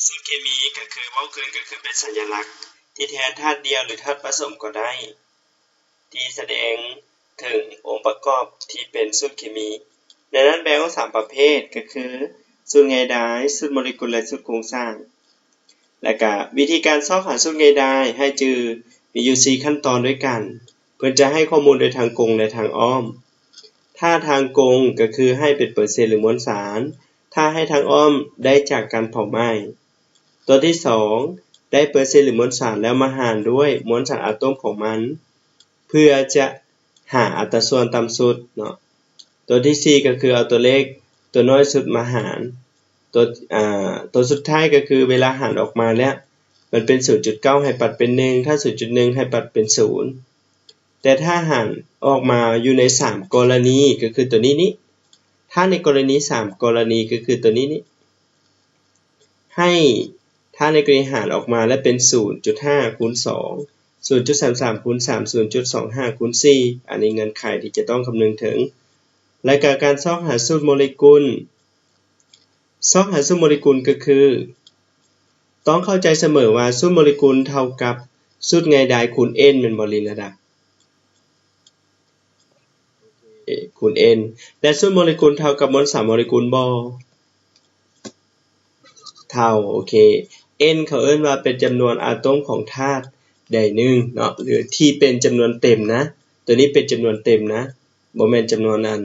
ສູດເຄມີກໍຄື ເວົ້າຄືນກໍຄືເປັນສັນຍະລັກທີ່ແທນທາດດ່ຽວ ຫຼື ທາດປະສົມກໍໄດ້ ທີ່ສະແດງເຖິງອົງປະກອບທີ່ເປັນສູດເຄມີ. ໃນນັ້ນແບ່ງອອກສາມປະເພດ ກໍຄືສູດງ່າຍດາຍ, ສູດໂມເລກຸນ ແລະ ສູດໂຄງສ້າງ. ແລ້ວກະວິທີການຊອກຫາສູດງ່າຍດາຍ ໃຫ້ຈື່ມີຢູ່ສີ່ຂັ້ນຕອນດ້ວຍກັນ. ເພິ່ນຈະໃຫ້ຂໍ້ມູນໂດຍທາງກົງ ແລະ ທາງອ້ອມ. ຖ້າທາງກົງກໍຄືໃຫ້ເປັນເປີເຊັນ ຫຼື ມວນສານ, ຖ້າໃຫ້ທາງອ້ອມໄດ້ຈາກການເຜົາໄໝ້. ຕົວທີສອງ ໄດ້ເປີເຊັນ ຫຼື ມວນສານ ແລ້ວມາຫານດ້ວຍມວນສານອາໂຕມຂອງມັນ ເພື່ອຈະຫາອັດຕາສ່ວນຕ່ຳສຸດເນາະ. ຕົວທີສີ່ກໍຄືເອົາຕົວເລກຕົວນ້ອຍສຸດມາຫານ. ຕົວ ອາ ຕົວສຸດທ້າຍກໍຄືເວລາຫານອອກມາແລ້ວ ມັນເປັນສູນຈຸດເກົ້າ ໃຫ້ປັດເປັນໜຶ່ງ, ຖ້າສູນຈຸດໜຶ່ງ ໃຫ້ປັດເປັນສູນ. ແຕ່ຖ້າຫານອອກມາຢູ່ໃນສາມກໍລະນີ ກໍຄືຕົວນີ້ນີ້, ຖ້າໃນກໍລະນີສາມກໍລະນີ ກໍຄືຕົວນີ້ນີ້ ໃຫ້ ຖ້າໃນກໍລະນີຫານອອກມາແລ້ວເປັນສູນຈຸດຫ້າຄູນສອງ, ສູນຈຸດສາມສາມຄູນສາມ, ສູນຈຸດສອງຫ້າຄູນສີ່ ອັນນີ້ເງື່ອນໄຂທີ່ຈະຕ້ອງຄຳນຶງເຖິງ. ແລ້ວກໍການຊອກຫາສູດໂມເລກຸນ, ຊອກຫາສູດໂມເລກຸນກໍຄື ຕ້ອງເຂົ້າໃຈສະເໝີວ່າສູດໂມເລກຸນເທົ່າກັບສູດງ່າຍດາຍຄູນ N ແມ່ນບໍ່ ລິນລະດາ? ຄູນ N ແລະ ສູດໂມເລກຸນເທົ່າກັບມວນສານໂມເລກຸນບໍ່? ເທົ່າ. ໂອເຄ N ເຂົາເອີ້ນວ່າເປັນຈຳນວນອາໂຕມຂອງທາດໃດໜຶ່ງເນາະ ຫຼື ທີ່ເປັນຈຳນວນເຕັມນະ. ຕົວນີ້ເປັນຈຳນວນເຕັມນະ, ບໍ່ແມ່ນຈຳນວນອັນ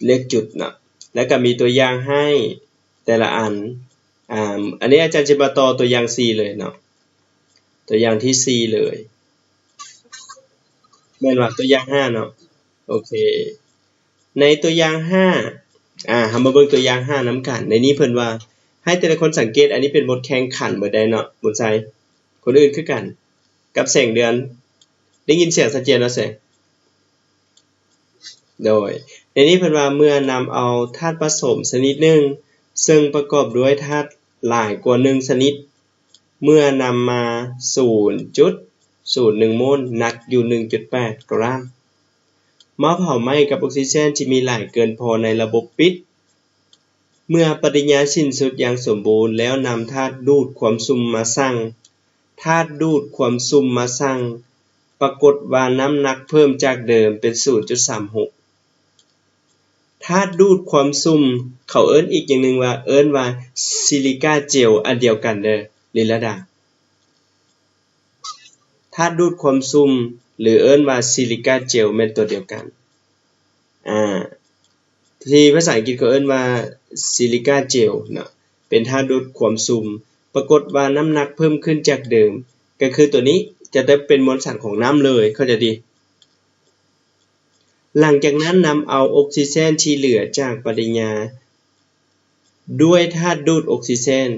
ເລກຈຸດເນາະ. ແລ້ວກໍມີຕົວຢ່າງໃຫ້ແຕ່ລະອັນ. ອາ ອັນນີ້ອາຈານຈະມາຕໍ່ຕົວຢ່າງສີ່ເລີຍເນາະ, ຕົວຢ່າງທີສີ່ເລີຍ. ແມ່ນວ່າຕົວຢ່າງຫ້າເນາະ. ໂອເຄ ໃນຕົວຢ່າງຫ້າ ອາ ເຮົາມາເບິ່ງຕົວຢ່າງຫ້ານຳກັນ. ໃນນີ້ເພິ່ນວ່າໃຫ້ແຕ່ລະຄົນສັງເກດ, ອັນນີ້ເປັນບົດແຂ່ງຂັນເບິດໄດ໋ເນາະ ບຸນໄຊ, ຄົນອື່ນຄືກັນ ກັບແສງເດືອນ. ໄດ້ຍິນສຽງຊັດເຈນບໍ່ແສງ? ໂດຍ ໃນນີ້ເພິ່ນວ່າເມື່ອນຳເອົາທາດປະສົມຊະນິດໜຶ່ງ ເຊິ່ງປະກອບດ້ວຍທາດຫຼາຍກວ່າໜຶ່ງຊະນິດ, ເມື່ອນຳມາສູນຈຸດສູນໜຶ່ງໂມນ ໜັກຢູ່ໜຶ່ງຈຸດແປດກຣາມ ມາເຜົາໄໝ້ກັບອົກຊີເຈນທີ່ມີຫຼາຍເກີນພໍໃນລະບົບປິດ. ເມື່ອປະຕິຍາສິ້ນສຸດຢ່າງສົມບູນແລ້ວ ນຳທາດດູດຄວາມຊຸ່ມມາຊັ່ງ, ທາດດູດຄວາມຊຸ່ມມາຊັ່ງ, ປາກົດວ່ານ້ຳໜັກເພີ່ມຈາກເດີມເປັນສູນຈຸດສາມຫົກ. ທາດດູດຄວາມຊຸ່ມ ເຂົາເອີ້ນອີກຢ່າງໜຶ່ງວ່າ ເອີ້ນວ່າຊິລິກາເຈວ ອັນດຽວກັນເດີ ລິນລະດາ. ທາດດູດຄວາມຊຸ່ມ ຫຼື ເອີ້ນວ່າຊິລິກາເຈວ ແມ່ນຕົວດຽວກັນ. ອາ ທີ່ພາສາອັງກິດເຂົາເອີ້ນວ່າຊິລິກາເຈວເນາະ, ເປັນທາດດູດຄວາມຊຸ່ມ. ປາກົດວ່ານ້ຳໜັກເພີ່ມຂຶ້ນຈາກເດີມ, ກໍຄືຕົວນີ້ຈະໄດ້ເປັນມວນສານຂອງນ້ຳເລີຍ, ເຂົ້າໃຈຕິ? ຫຼັງຈາກນັ້ນນຳເອົາອົກຊີເຈນທີ່ເຫຼືອຈາກປະຕິຍາ ດ້ວຍທາດດູດອົກຊີເຈນ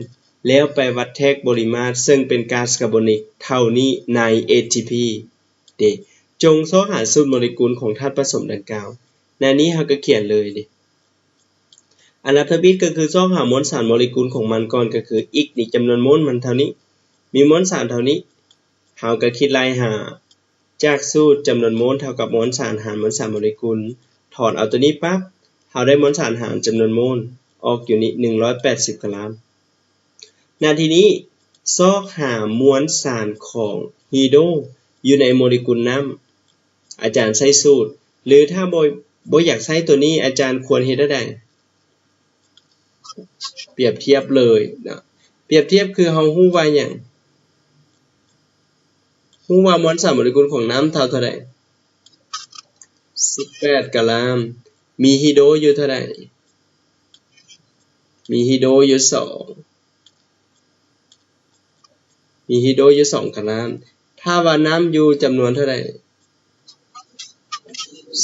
ແລ້ວໄປວັດແທກບໍລິມາດ ເຊິ່ງເປັນກາສຄາບອນນິກເທົ່ານີ້ໃນ ເອ ທີ ພີ ເດ. ຈົ່ງຊອກຫາສູດໂມເລກຸນຂອງທາດປະສົມດັ່ງກ່າວ. ໃນນີ້ເຮົາກໍຂຽນເລີຍເດ. ອັນດັບທຳອິດກໍຄືຊອກຫາມວນສານໂມເລກຸນຂອງມັນກ່ອນ, ກໍຄື x ນີ້ຈຳນວນໂມນມັນເທົ່ານີ້, ມີມວນສານເທົ່ານີ້, ເຮົາກໍຄິດໄລ່ຫາ ຈາກສູດຈຳນວນໂມນເທົ່າກັບມວນສານຫານມວນສານໂມເລກຸນ, ຖອນເອົາຕົວນີ້ປັບ, ເຮົາໄດ້ມວນສານຫານຈຳນວນໂມນອອກຢູ່ນີ້ ໜຶ່ງຮ້ອຍແປດສິບກຣາມ. ໜ້າທີ່ນີ້ ຊອກຫາມວນສານຂອງຮີໂດຢູ່ໃນໂມເລກຸນນ້ຳ. ອາຈານໃຊ້ສູດ ຫຼື ຖ້າບໍ່ ບໍ່ຢາກໃຊ້ຕົວນີ້ ອາຈານຄວນເຮັດແນວໃດ? ປຽບທຽບເລີຍເນາະ. ປຽບທຽບຄືເຮົາຮູ້ວ່າຫຍັງ? ຮູ້ວ່າມວນສານໂມເລກຸນຂອງນ້ຳເທົ່າເທົ່າໃດ? ສິບແປດກຣາມ. ມີຮີໂດຣຢູ່ເທົ່າໃດ? ມີຮີໂດຣຢູ່ສອງ. ມີຮີໂດຣຢູ່ສອງກຣາມ. ຖ້າວ່ານ້ຳຢູ່ຈຳນວນເທົ່າໃດ?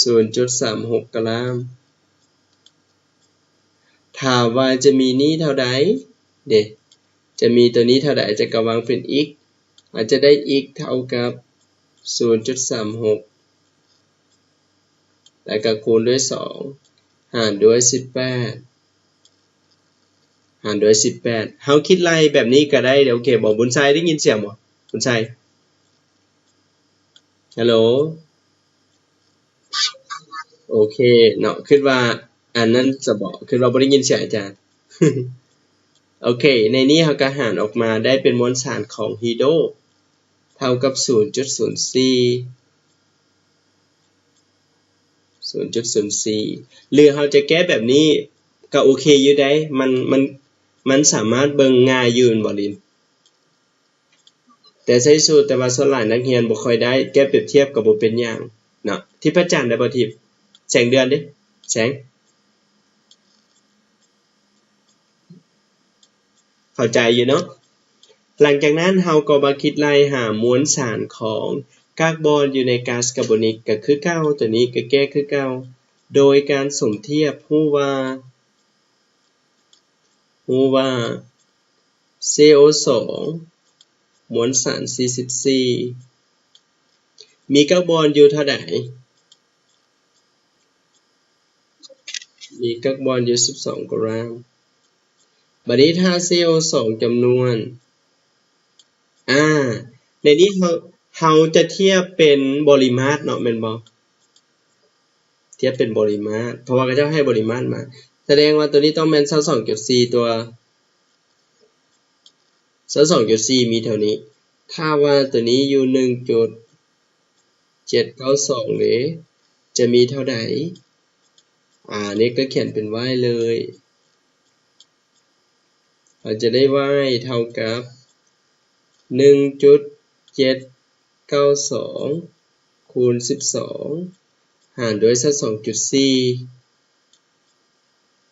ສູນຈຸດສາມຫົກກຣາມ. ຖາມວ່າຈະມີນີ້ເທົ່າໃດເດ? ຈະມີຕົວນີ້ເທົ່າໃດ? ຈະກະວາງເປັນ x ອາດຈະໄດ້ x ເທົ່າກັບສູນຈຸດສາມຫົກ ແລ້ວກໍຄູນດ້ວຍສອງ ຫານດ້ວຍສິບແປດ ຫານດ້ວຍສິບແປດ. ເຮົາຄິດໄລ່ແບບນີ້ກໍໄດ້. ໂອເຄບໍ່? ບຸນໄຊໄດ້ຍິນສຽງບໍ່? ບຸນໄຊ ຮັລໂຫຼ? ໂອເຄເນາະ, ຄິດວ່າອັນນັ້ນສະເບາະ, ຄິດວ່າບໍ່ໄດ້ຍິນສຽງອາຈານ. ໂອເຄ ໃນນີ້ເຮົາກໍຫານອອກມາໄດ້ເປັນມວນສານຂອງຮີໂດ ເທົ່າກັບສູນຈຸດສູນສີ່ ສູນຈຸດສູນສີ່ ຫຼືເຮົາຈະແກ້ແບບນີ້ກໍໂອເຄຢູ່ໃດ໋ ມັນ ມັນ ມັນສາມາດເບິ່ງງ່າຍຢູ່ແມ່ນບໍ່ລິນ? ແຕ່ໃຊ້ສູດ ແຕ່ວ່າສ່ວນຫຼາຍນັກຮຽນບໍ່ຄ່ອຍໄດ້ ແກ້ປຽບທຽບກໍບໍ່ເປັນຫຍັງເນາະ. ທິບພະຈັນໄດ້ບໍ່ທິບ? ແສງເດືອນເດ້ ແສງ ເຂົ້າໃຈຢູ່ເນາະ. ຫຼັງຈາກນັ້ນເຮົາກໍມາຄິດໄລ່ຫາມວນສານຂອງກາກບອນຢູ່ໃນກາສກາໂບນິກກໍຄືເກົ່າ, ຕົວນີ້ກໍແກ້ຄືເກົ່າ ໂດຍການສົມທຽບ ຮູ້ວ່າ ຮູ້ວ່າ ຊີໂອສອງ ມວນສານສີ່ສິບສີ່ ມີກາກບອນຢູ່ເທົ່າໃດ? ມີກາກບອນຢູ່ສິບສອງຕາລາງ. ບັດນີ້ຖ້າຊີໂອສອງຈຳນວນ ອາ ໃນນີ້ເຮົາ ເຮົາຈະທຽບເປັນບໍລິມາດເນາະ ແມ່ນບໍ່? ທຽບເປັນບໍລິມາດ ເພາະວ່າເຂົາເຈົ້າໃຫ້ບໍລິມາດມາ ສະແດງວ່າຕົວນີ້ຕ້ອງແມ່ນຊາວສອງຈຸດສີ່ຕົວະ ຊາວສອງຈຸດສີ່ມີເທົ່ານີ້. ຖ້າວ່າຕົວນີ້ຢູ່ໜຶ່ງຈຸດເຈັດເກົ້າສອງເດ ຈະມີເທົ່າໃດ? ອາ ນີ້ກໍຂຽນເປັນ y ເລີຍ ເຮົາຈະໄດ້ y ເທົ່າກັບໜຶ່ງຈຸດເຈັດເກົ້າສອງ ຄູນສິບສອງ ຫານດ້ວຍຊາວສອງຈຸດສີ່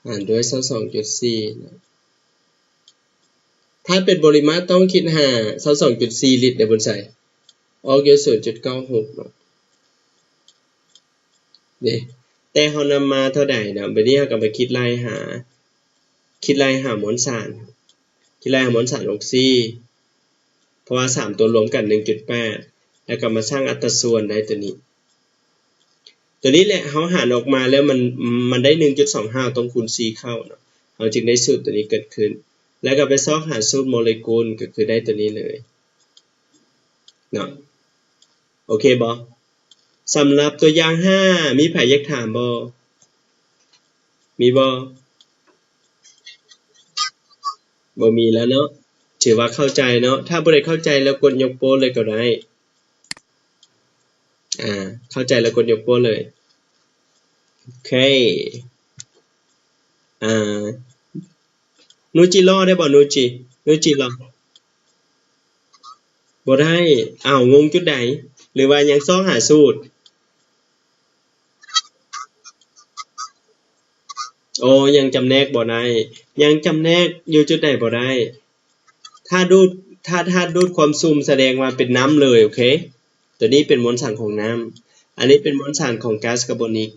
ຫານດ້ວຍຊາວສອງຈຸດສີ່ນະ. ຖ້າເປັນບໍລິມາດຕ້ອງຄິດຫາຊາວສອງຈຸດສີ່ລິດເດ້ ບຸນໄຊ ອອກຢູ່ສູນຈຸດເກົ້າຫົກເນາະ ເດ້ ແຕ່ເຮົານຳມາເທົ່າໃດນະ? ບັດນີ້ເຮົາກໍມາຄິດໄລ່ຫາ ຄິດໄລ່ຫາມວນສານ ຄິດໄລ່ຫາມວນສານອອກຊີ ເພາະວ່າສາມຕົວລວມກັນໜຶ່ງຈຸດແປດ ແລ້ວກໍມາສ້າງອັດຕາສ່ວນໄດ້ຕົວນີ້ ຕົວນີ້ແຫຼະ ເຮົາຫານອອກມາແລ້ວມັນ ມັນໄດ້ໜຶ່ງຈຸດສອງຫ້າ ຕ້ອງຄູນສີ່ເຂົ້າເນາະ ເຮົາຈຶ່ງໄດ້ສູດຕົວນີ້ເກີດຂຶ້ນ ແລ້ວກໍໄປຊອກຫາສູດໂມເລກຸນ ກໍຄືໄດ້ຕົວນີ້ເລີຍເນາະ. ໂອເຄບໍ່? ສຳລັບຕົວຢ່າງຫ້າ ມີໃຜຢາກຖາມບໍ່? ມີບໍ່? ບໍ່ມີແລ້ວເນາະ ຖືວ່າເຂົ້າໃຈເນາະ. ຖ້າຜູ້ໃດເຂົ້າໃຈແລ້ວກົດຍົກໂປ້ເລີຍກໍໄດ້ ອາ ເຂົ້າໃຈແລ້ວກົດຍົກໂປ້ເລີຍ. ໂອເຄ ອາ ນູຈິລໍໄດ້ບໍ່? ນູຈິ ນູຈິລໍ ບໍ່ໄດ້. ອ້າວ ງົງຈຸດໃດ? ຫຼືວ່າຍັງຊອກຫາສູດ? ໂອ້ ຍັງຈຳແນກບໍ່ໄດ້ ຍັງຈຳແນກຢູ່ຈຸດໃດບໍ່ໄດ້. ຖ້າດູດ ຖ້າທາດດູດຄວາມຊຸ່ມສະແດງວ່າເປັນນ້ຳເລີຍ ໂອເຄ ຕົວນີ້ເປັນມວນສານຂອງນ້ຳ ອັນນີ້ເປັນມວນສານຂອງກາສກາໂບນິກ.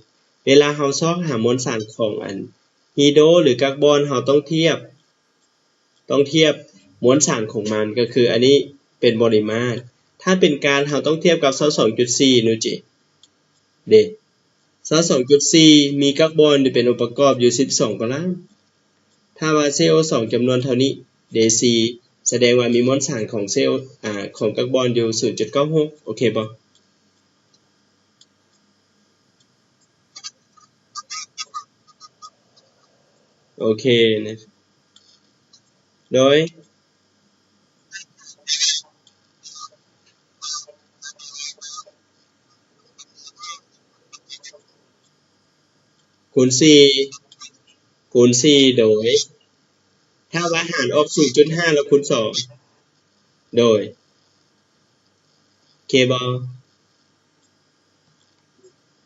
ເວລາເຮົາຊອກຫາມວນສານຂອງອັນຮີໂດ ຫຼື ກາກບອນ ເຮົາຕ້ອງທຽບ ຕ້ອງທຽບມວນສານຂອງມັນ ກໍຄືອັນນີ້ເປັນບໍລິມາດ. ຖ້າເປັນກາສ ເຮົາຕ້ອງທຽບກັບຊາວສອງຈຸດສີ່ ນູຈິ ເດ້ ຊາວສອງຈຸດສີ່ ມີກາກບອນຢູ່ເປັນອົງປະກອບຢູ່ສິບສອງຕາລາງ. ຖ້າວ່າຊີໂອສອງຈຳນວນເທົ່ານີ້ ເດຊີ ສະແດງວ່າມີມວນສານຂອງຊີໂອ ອາ ຂອງກາກບອນຢູ່ສູນຈຸດເກົ້າຫົກ ໂອເຄບໍ່? ໂອເຄນະ ໂດຍ ຄູນສີ່ ຄູນສີ່ ໂດຍ ຖ້າວ່າຫານອອກສູນຈຸດຫ້າແລ້ວຄູນສອງ ໂດຍ ໂອເຄບໍ່?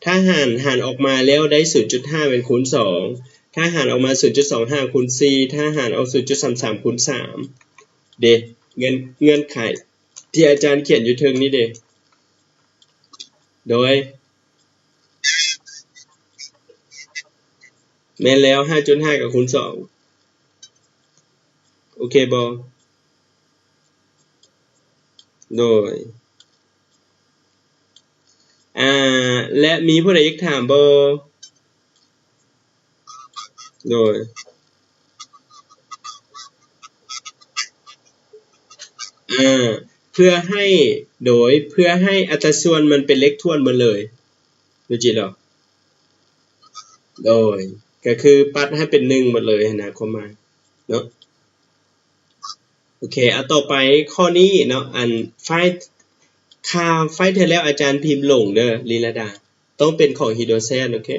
ຖ້າຫານ ຫານອອກມາແລ້ວໄດ້ສູນຈຸດຫ້າແມ່ນຄູນສອງ ຖ້າຫານອອກມາສູນຈຸດສອງຫ້າຄູນສີ່ ຖ້າຫານອອກສູນຈຸດສາມສາມຄູນສາມ ເດ້ ເງື່ອນ ເງື່ອນໄຂທີ່ອາຈານຂຽນຢູ່ເທິງນີ້ເດ້ ໂດຍ ແມ່ນແລ້ວ ຫ້າຈຸດຫ້າກໍຄູນສອງ ໂອເຄບໍ່? ໂດຍ ອາ ແລະ ມີຜູ້ໃດຢາກຖາມບໍ່? ໂດຍ ອາ ເພື່ອໃຫ້ ໂດຍ ເພື່ອໃຫ້ອັດຕາສ່ວນມັນເປັນເລກຖ້ວນໝົດເລີຍ ຮູ້ຈິດອກ? ໂດຍ ກໍຄືປັດໃຫ້ເປັນໜຶ່ງໝົດເລີຍຫັ້ນນະ ຄວາມໝາຍເນາະ. ອເຄ ອາ ຕໍ່ໄປຂໍ້ນີ້ເນາະ ອັນໄຟລ໌ ຄ່າໄຟລ໌ເທື່ອແລ້ວອາຈານພິມຫຼົງເດີ ລີລະດາ ຕ້ອງເປັນຂອງຮີໂດແຊນ ໂອເຄ.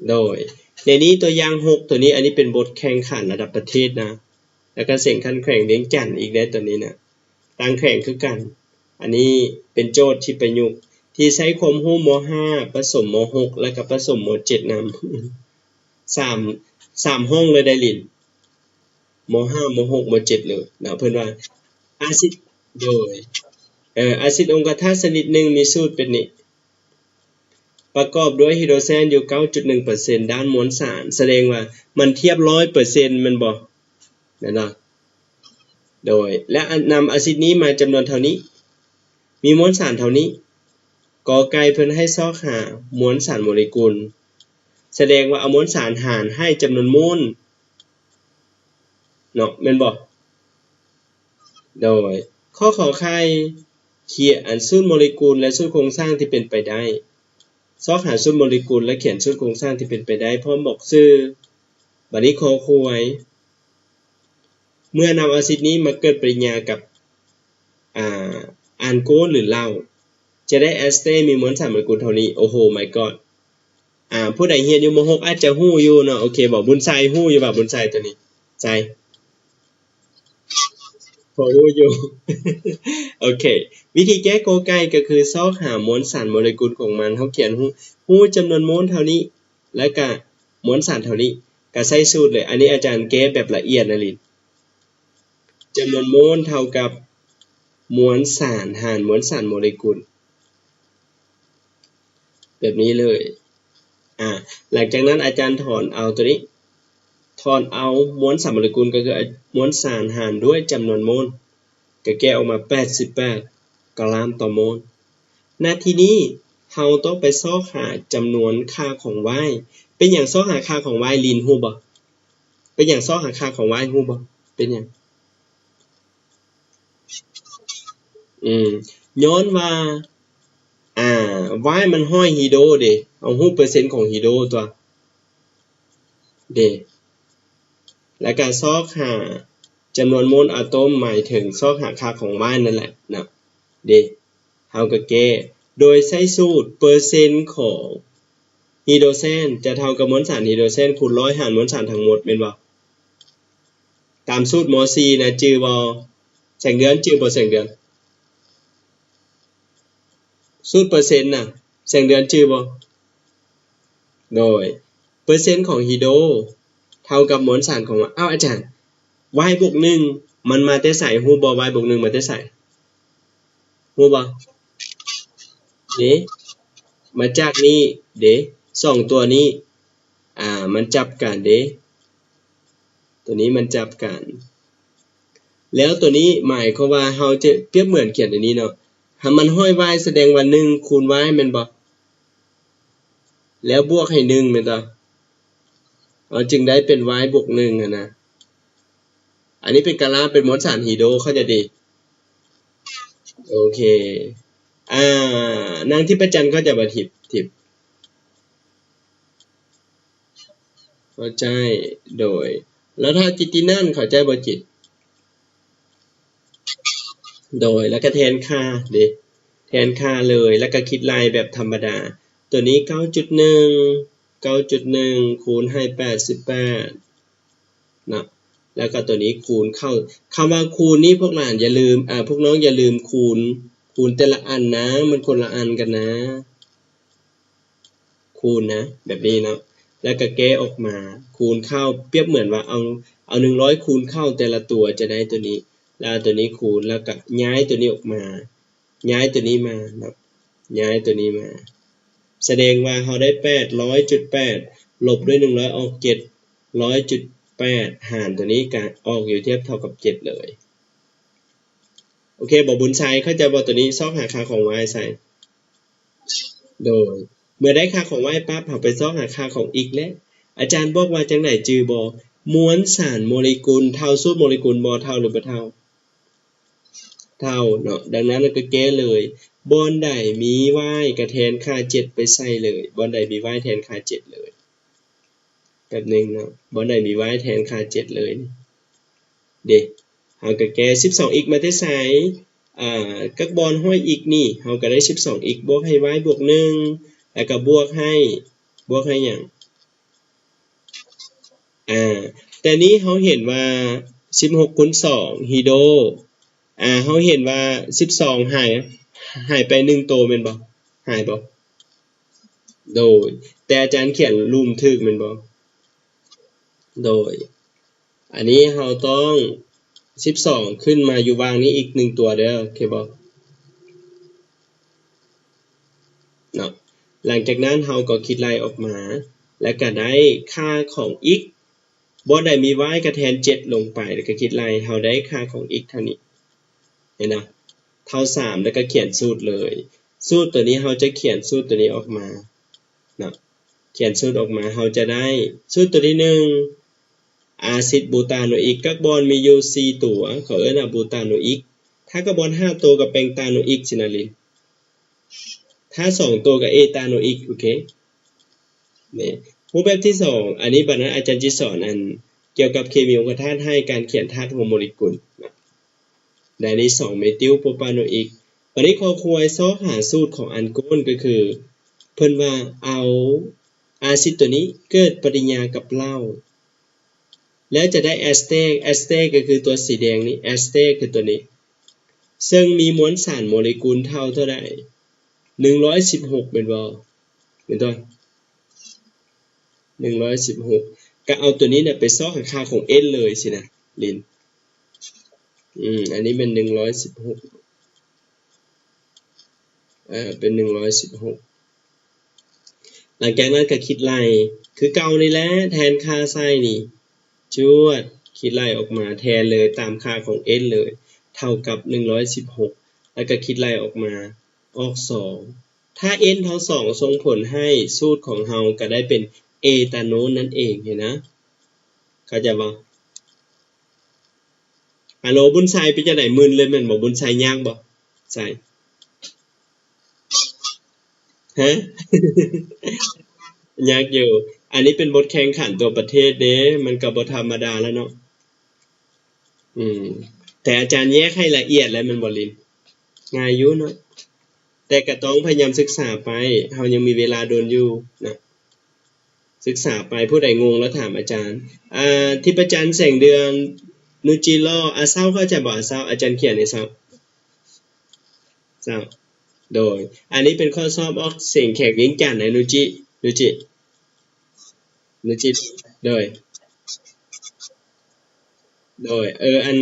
ໂດຍ ໃນນີ້ຕົວຢ່າງຫົກ ຕົວນີ້ ອັນນີ້ເປັນບົດແຂ່ງຂັນລະດັບປະເທດນະ ແລ້ວກະເສັງຂັ້ນແຂວງວຽງຈັນອີກເດ້ ຕົວນີ້ນະ ຕ່າງແຂວງຄືກັນ. ອັນນີ້ເປັນໂຈດທີ່ປະຍຸກ ທີ່ໃຊ້ຄວາມຮູ້ ມໍຫ້າ ປະສົມ ມໍຫົກ ແລ້ວກະປະສົມ ມໍເຈັດນຳ ສາມ ສາມຫ້ອງເລີຍໄດ໋ລິນ ມໍຫ້າ ມໍຫົກ ມໍເຈັດເລີຍເນາະ. ເພິ່ນວ່າອາຊິດ ໂດຍ ເອີ ອາຊິດອົງກະທາດຊະນິດໜຶ່ງມີສູດເປັນນີ້ ປະກອບດ້ວຍຮີໂດແຊນຢູ່ເກົ້າຈຸດໜຶ່ງເປີເຊັນດ້ານມວນສານ ສະແດງວ່າມັນທຽບຮ້ອຍເປີເຊັນແມ່ນບໍ່? ແມ່ນບໍ່? ໂດຍ ແລະ ນຳອາຊິດນີ້ມາຈຳນວນເທົ່ານີ້ ມີມວນສານເທົ່ານີ້ ກໍໄກ່ເພິ່ນໃຫ້ຊອກຫາມວນສານໂມເລກຸນ ສະແດງວ່າເອົາມວນສານຫານໃຫ້ຈຳນວນໂມນເນາະ ແມ່ນບໍ່? ໂດຍ ຂໍ້ ຂໍໄຂ່ ຂຽນສູດໂມເລກຸນ ແລະ ສູດໂຄງສ້າງທີ່ເປັນໄປໄດ້. ຊອກຫາສູດໂມເລກຸນ ແລະ ຂຽນສູດໂຄງສ້າງທີ່ເປັນໄປໄດ້ ພ້ອມບອກຊື່. ບາດນີ້ ຂໍຄວາຍ ເມື່ອນຳອາຊິດນີ້ມາເກີດປະຕິກິລິຍາກັບ ອາ ອານໂກນ ຫຼື ເຫຼົ້າ ຈະໄດ້ແອສເຕມີມວນສານໂມເລກຸນເທົ່ານີ້. ໂອ້ໂຫ ມາຍກອດ ອາ ຜູ້ໃດຮຽນຢູ່ ມໍຫົກ ອາດຈະຮູ້ຢູ່ເນາະ. ໂອເຄບໍ່? ບຸນໄຊຮູ້ຢູ່ບໍ່? ບຸນໄຊ ຕົວນີ້ ໄຊ ພໍຮູ້ຢູ່. ໂອເຄ ວິທີແກ້ກໍໄກ່ກໍຄືຊອກຫາມວນສານໂມເລກຸນຂອງມັນ ເຮົາຂຽນຮູ້ ຮູ້ຈຳນວນໂມນເທົ່ານີ້ ແລ້ວກະມວນສານເທົ່ານີ້ ກະໃຊ້ສູດເລີຍ. ອັນນີ້ອາຈານແກ້ແບບລະອຽດນະລິ ຈຳນວນໂມນເທົ່າກັບມວນສານຫານມວນສານໂມເລກຸນ ແບບນີ້ເລີຍ. ອາ ຫຼັງຈາກນັ້ນອາຈານຖອນເອົາຕົວນີ້ ຖອນເອົາມວນສານໂມເລກຸນ ກໍຄືມວນສານຫານດ້ວຍຈຳນວນໂມນ ກະແກ້ອອກມາແປດສິບແປດກຣາມຕໍ່ໂມນ. ນະ ທີນີ້ເຮົາຕ້ອງໄປຊອກຫາຈຳນວນຄ່າຂອງ Y. ເປັນຫຍັງຊອກຫາຄ່າຂອງ Y ລິນຮູ້ບໍ່? ເປັນຫຍັງຊອກຫາຄ່າຂອງ Y ຮູ້ບໍ່? ເປັນຫຍັງ? ອືມ ຍ້ອນວ່າ ອາ Y ມັນຮ້ອຍຮີໂດເດ ເຮົາຮູ້ເປີເຊັນຂອງຮີໂດຕົວະ ເດ ແລ້ວກະຊອກຫາຈຳນວນໂມນອາໂຕມ ໝາຍເຖິງຊອກຫາຄ່າຂອງ Y ນັ້ນແຫຼະເນາະ ເດ. ເຮົາກະແກ້ໂດຍໃຊ້ສູດເປີເຊັນຂອງຮີໂດແຊນ ຈະເທົ່າກັບມວນສານຮີໂດແຊນຄູນຮ້ອຍຫານມວນສານທັງໝົດ ແມ່ນບໍ່? ຕາມສູດ ມໍສີ່ ນະ ຈື່ບໍ່? ແສງເດືອນ ຈື່ບໍ່ແສງເດືອນ? ສູດເປີເຊັນນະ ແສງເດືອນຈື່ບໍ່? ໂດຍ ເປີເຊັນຂອງຮີໂດເທົ່າກັບມວນສານຂອງ ອ້າວ ອາຈານ Y ບວກໜຶ່ງ ມັນມາແຕ່ໃສ? ຮູ້ບໍ່ Y ບວກໜຶ່ງ ມາແຕ່ໃສ? ຮູ້ບໍ່? ເດ ມາຈາກນີ້ເດ ສອງຕົວນີ້ ອາ ມັນຈັບກັນເດ ຕົວນີ້ມັນຈັບກັນ ແລ້ວຕົວນີ້ໝາຍຄວາມວ່າເຮົາຈະປຽບເໝືອນຂຽນອັນນີ້ເນາະ ຖ້າມັນຮ້ອຍ Y ສະແດງວ່າໜຶ່ງຄູນ Y ແມ່ນບໍ່? ແລ້ວບວກໃຫ້ໜຶ່ງແມ່ນບໍ່? ເຮົາຈຶ່ງໄດ້ເປັນ Y ບວກໜຶ່ງຫັ້ນນະ. ອັນນີ້ເປັນກາລາ ເປັນມວນສານຮີໂດ ເຂົ້າໃຈຕິ? ໂອເຄ ອາ ນາງທິບປະຈັນເຂົ້າໃຈບໍ່? ທິບ ທິບ ເຂົ້າໃຈ ໂດຍ ແລ້ວຖ້າຈິດຕິນັນເຂົ້າໃຈບໍ່ຈິດ? ໂດຍ ແລ້ວກະແທນຄ່າເດ ແທນຄ່າເລີຍ ແລ້ວກະຄິດໄລ່ແບບທຳມະດາ ຕົວນີ້ເກົ້າຈຸດໜຶ່ງ ເກົ້າຈຸດໜຶ່ງ ຄູນໃຫ້ແປດສິບແປດເນາະ ແລ້ວກະຕົວນີ້ຄູນເຂົ້າ ຄຳວ່າຄູນນີ້ພວກຫຼານຢ່າລືມ ອາ ພວກນ້ອງຢ່າລືມຄູນ ຄູນແຕ່ລະອັນນະ ມັນຄົນລະອັນກັນນະ. ຄູນນະ ແບບນີ້ເນາະ ແລ້ວກະແກ້ອອກມາ ຄູນເຂົ້າ ປຽບເໝືອນວ່າເອົາ ເອົາໜຶ່ງຮ້ອຍຄູນເຂົ້າແຕ່ລະຕົວ ຈະໄດ້ຕົວນີ້ ແລ້ວເອົາຕົວນີ້ຄູນ ແລ້ວກະຍ້າຍຕົວນີ້ອອກມາ ຍ້າຍຕົວນີ້ມາເນາະ ຍ້າຍຕົວນີ້ມາ ສະແດງວ່າເຮົາໄດ້ແປດຮ້ອຍຈຸດແປດ ລົບດ້ວຍໜຶ່ງຮ້ອຍອອກເຈັດຮ້ອຍຈຸດແປດ ຫານຕົວນີ້ກະອອກຢູ່ທຽບເທົ່າກັບເຈັດເລີຍ. ໂອເຄບໍ່ ບຸນໄຊ ເຂົ້າໃຈບໍ່? ຕົວນີ້ຊອກຫາຄ່າຂອງ Y ໃສ່ ໂດຍ ເມື່ອໄດ້ຄ່າຂອງ Y ປັບ ເຮົາໄປຊອກຫາຄ່າຂອງ X ແລ້ວ ອາຈານບອກວ່າຈັ່ງໃດຈື່ບໍ່? ມວນສານໂມເລກຸນເທົ່າສູດໂມເລກຸນບໍ່? ເທົ່າ ຫຼື ບໍ່ເທົ່າ? ເທົ່າເນາະ ດັ່ງນັ້ນເຮົາກະແກ້ເລີຍ ບ່ອນໃດມີ Y ກະແທນຄ່າເຈັດໄປໃສ່ເລີຍ ບ່ອນໃດມີ Y ແທນຄ່າເຈັດເລີຍ ແປັບໜຶ່ງເນາະ ບ່ອນໃດມີ Y ແທນຄ່າເຈັດເລີຍ. ເດ້ ເຮົາກໍແກ້ ສິບສອງ x ມາແຕ່ໃສ? ອາ ກັກບອນຮ້ອຍ x ນີ້ ເຮົາກໍໄດ້ ສິບສອງ x ບວກໃຫ້ y ບວກໜຶ່ງ ແລ້ວກໍບວກໃຫ້ ບວກໃຫ້ຫຍັງ? ອາ ແຕ່ນີ້ເຮົາເຫັນວ່າ ສິບຫົກ ຄູນ ສອງ ຮີໂດ ອາ ເຮົາເຫັນວ່າ ສິບສອງ ຫາຍ ຫາຍໄປໜຶ່ງໂຕແມ່ນບໍ່? ຫາຍບໍ່? ໂດຍ ແຕ່ອາຈານຂຽນລຸ່ມຖືກແມ່ນບໍ່? ໂດຍ ອັນນີ້ເຮົາຕ້ອງ ສິບສອງ ຂຶ້ນມາຢູ່ຫວ່າງນີ້ອີກໜຶ່ງຕົວເດີ ໂອເຄບໍ່? ເນາະ ຫຼັງຈາກນັ້ນເຮົາກໍຄິດໄລ່ອອກມາ ແລ້ວກໍໄດ້ຄ່າຂອງ x ບ່ອນໃດມີ y ກໍແທນ ເຈັດ ລົງໄປ ແລ້ວກໍຄິດໄລ່ ເຮົາໄດ້ຄ່າຂອງ x ເທົ່ານີ້ ເຫັນນະ? ເທົ່າ ສາມ ແລ້ວກໍຂຽນສູດເລີຍ. ສູດຕົວນີ້ເຮົາຈະຂຽນສູດຕົວນີ້ອອກມາເນາະ ຂຽນສູດອອກມາ ເຮົາຈະໄດ້ສູດຕົວທີໜຶ່ງ ອາຊິດບູຕາໂນອິກ ກັກບອນມີຢູ່ສີ່ຕົວ ເຂົາເອີ້ນວ່າບູຕາໂນອິກ ຖ້າກັກບອນຫ້າໂຕກໍເປັນຕາໂນອິກ ຊິນາລິນ ຖ້າສອງໂຕກໍເອຕາໂນອິກ ໂອເຄ. ນີ້ ຮູບແບບທີສອງ ອັນນີ້ບັດນັ້ນອາຈານຊິສອນອັນກ່ຽວກັບເຄມີອົງຄະທາດ ໃຫ້ການຂຽນທາດຮ່ວມໂມເລກຸນນະ ໄດ້ນີ້ ສອງ ເມຕິວໂປຣປາໂນອິກ. ບັດນີ້ຂໍ້ຄວາຍຊອກຫາສູດຂອງອານໂກນ ກໍຄືເພິ່ນວ່າເອົາອາຊິດຕົວນີ້ເກີດປະຕິກິລິຍາກັບເຫຼົ້າ ແລ້ວຈະໄດ້ແອສເຕກ ແອສເຕກກໍຄືຕົວສີແດງນີ້ ແອສເຕກຄືຕົວນີ້ ເຊິ່ງມີມວນສານໂມເລກຸນເທົ່າເທົ່າໃດ? ໜຶ່ງຮ້ອຍສິບຫົກ ແມ່ນບໍ່? ແມ່ນຕົວະ ໜຶ່ງຮ້ອຍສິບຫົກ ກໍເອົາຕົວນີ້ນະໄປຊອກຫາຄ່າຂອງ N ເລີຍຊີ້ນະ ລິນ ອືມ ອັນນີ້ແມ່ນ ໜຶ່ງຮ້ອຍສິບຫົກ ເອີ ເປັນ ໜຶ່ງຮ້ອຍສິບຫົກ. ຫຼັງຈາກນັ້ນກໍຄິດໄລ່ຄືເກົ່ານີ້ແຫຼະ ແທນຄ່າໃສ່ນີ້ ຈວດ ຄິດໄລ່ອອກມາແທນເລີຍ ຕາມຄ່າຂອງ N ເລີຍ ເທົ່າກັບ ໜຶ່ງຮ້ອຍສິບຫົກ ແລ້ວກໍຄິດໄລ່ອອກມາ ອອກ ສອງ. ຖ້າ N ເທົ່າ ສອງ ສົ່ງຜົນໃຫ້ສູດຂອງເຮົາກໍໄດ້ເປັນເອຕາໂນນນັ້ນເອງ ເຫັນນະ? ເຂົ້າໃຈບໍ່? ຮັລໂຫຼ ບຸນໄຊ ເປັນຈັ່ງໃດ? ມຶນເລີຍແມ່ນບໍ່? ບຸນໄຊ ຍາກບໍ່? ໄຊ ຮະ? ຍາກຢູ່. ອັນນີ້ເປັນບົດແຂ່ງຂັນຕົວະປະເທດເດ້ ມັນກໍບໍ່ທຳມະດາແລ້ວເນາະ. ອືມ ແຕ່ອາຈານແຍກໃຫ້ລະອຽດແລ້ວແມ່ນບໍ່ລິນ? ງ່າຍຢູ່ເນາະ ແຕ່ກໍຕ້ອງພະຍາຍາມສຶກສາໄປ ເຮົາຍັງມີເວລາດົນຢູ່ນະ. ສຶກສາໄປ ຜູ້ໃດງົງລະຖາມອາຈານ. ອາ ທິບປະຈັນ ແສງເດືອນ ນູຈິລໍ ອາເຊົ້າ ເຂົ້າໃຈບໍ່? ອາເຊົ້າ ອາຈານຂຽນໃຫ້ເຊົ້າ ເຊົ້າ. ໂດຍ ອັນນີ້ເປັນຂໍ້ສອບອອກສຽງແຂວງວຽງຈັນນະ ນູຈິ ນູຈິ ນູຈິ ໂດຍ ໂດຍ ເອີ ອັນ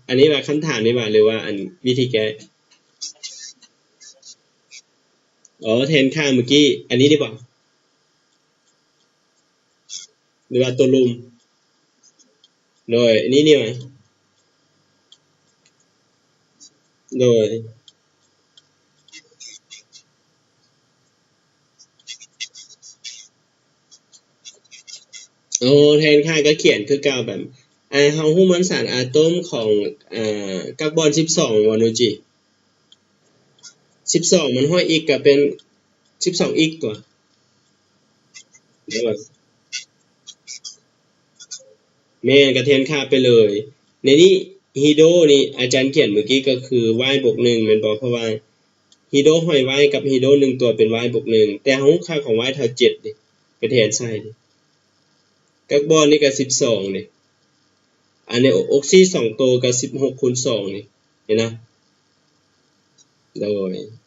ອັນນີ້ວ່າ ຄຳຖາມນີ້ວ່າ ຫຼືວ່າອັນວິທີແກ້? ອໍ ແທນຄ່າມື້ກີ້ ອັນນີ້ນີ້ບໍ່? ຫຼືວ່າຕົວລຸ່ມ? ໂດຍ ອັນນີ້ນີ້ຫວາ? ໂດຍ ໂອ ແທນຄ່າກໍຂຽນຄືເກົ່າ ແບບ ອາ ເຮົາຮູ້ມວນສານອາໂຕມຂອງ ອາ ກັກບອນສິບສອງ ວະນູຈິ ສິບສອງ ມັນຮ້ອຍ x ກໍເປັນສິບສອງ x ຕົວະ ແມ່ນ ກໍແທນຄ່າໄປເລີຍ. ໃນນີ້ ຮີໂດນີ້ ອາຈານຂຽນມື້ກີ້ກໍຄື y ບວກໜຶ່ງ ແມ່ນບໍ່? ເພາະວ່າຮີໂດຮ້ອຍ y ກັບຮີໂດໜຶ່ງຕົວເປັນ y ບວກໜຶ່ງ ແຕ່ເຮົາຮູ້ຄ່າຂອງ y ເທົ່າເຈັດເດ້ ໄປແທນໃສ່ເດ້ ກັກບອນນີ້ກໍສິບສອງເດ້ ອັນນີ້ອົກຊີສອງໂຕກໍສິບຫົກຄູນສອງນີ້ ເຫັນນະ? ໂດຍ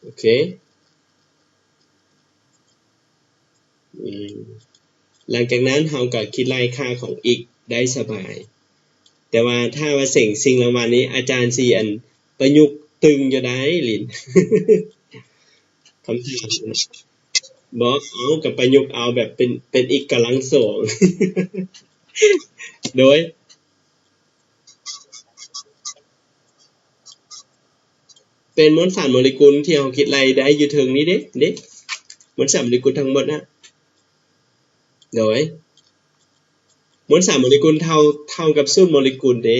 ໂອເຄ ອືມ ຫຼັງຈາກນັ້ນເຮົາກໍຄິດໄລ່ຄ່າຂອງ x ໄດ້ສະບາຍ. ແຕ່ວ່າຖ້າວ່າເສັງສິ່ງລາງວັນນີ້ ອາຈານຊິອັນປະຍຸກຕຶງຢູ່ໄດ໋ ລິນ ຄຳຖາມ ບໍ່ ເອົາ ກໍປະຍຸກເອົາແບບເປັນ ເປັນ x ກຳລັງສອງ ໂດຍ ເປັນມວນສານໂມເລກຸນທີ່ເຮົາຄິດໄລ່ໄດ້ຢູ່ເທິງນີ້ເດ້ ເດ້ ມວນສານໂມເລກຸນທັງໝົດນະ ໂດຍ ມວນສານໂມເລກຸນເທົ່າ ເທົ່າກັບສູດໂມເລກຸນເດ້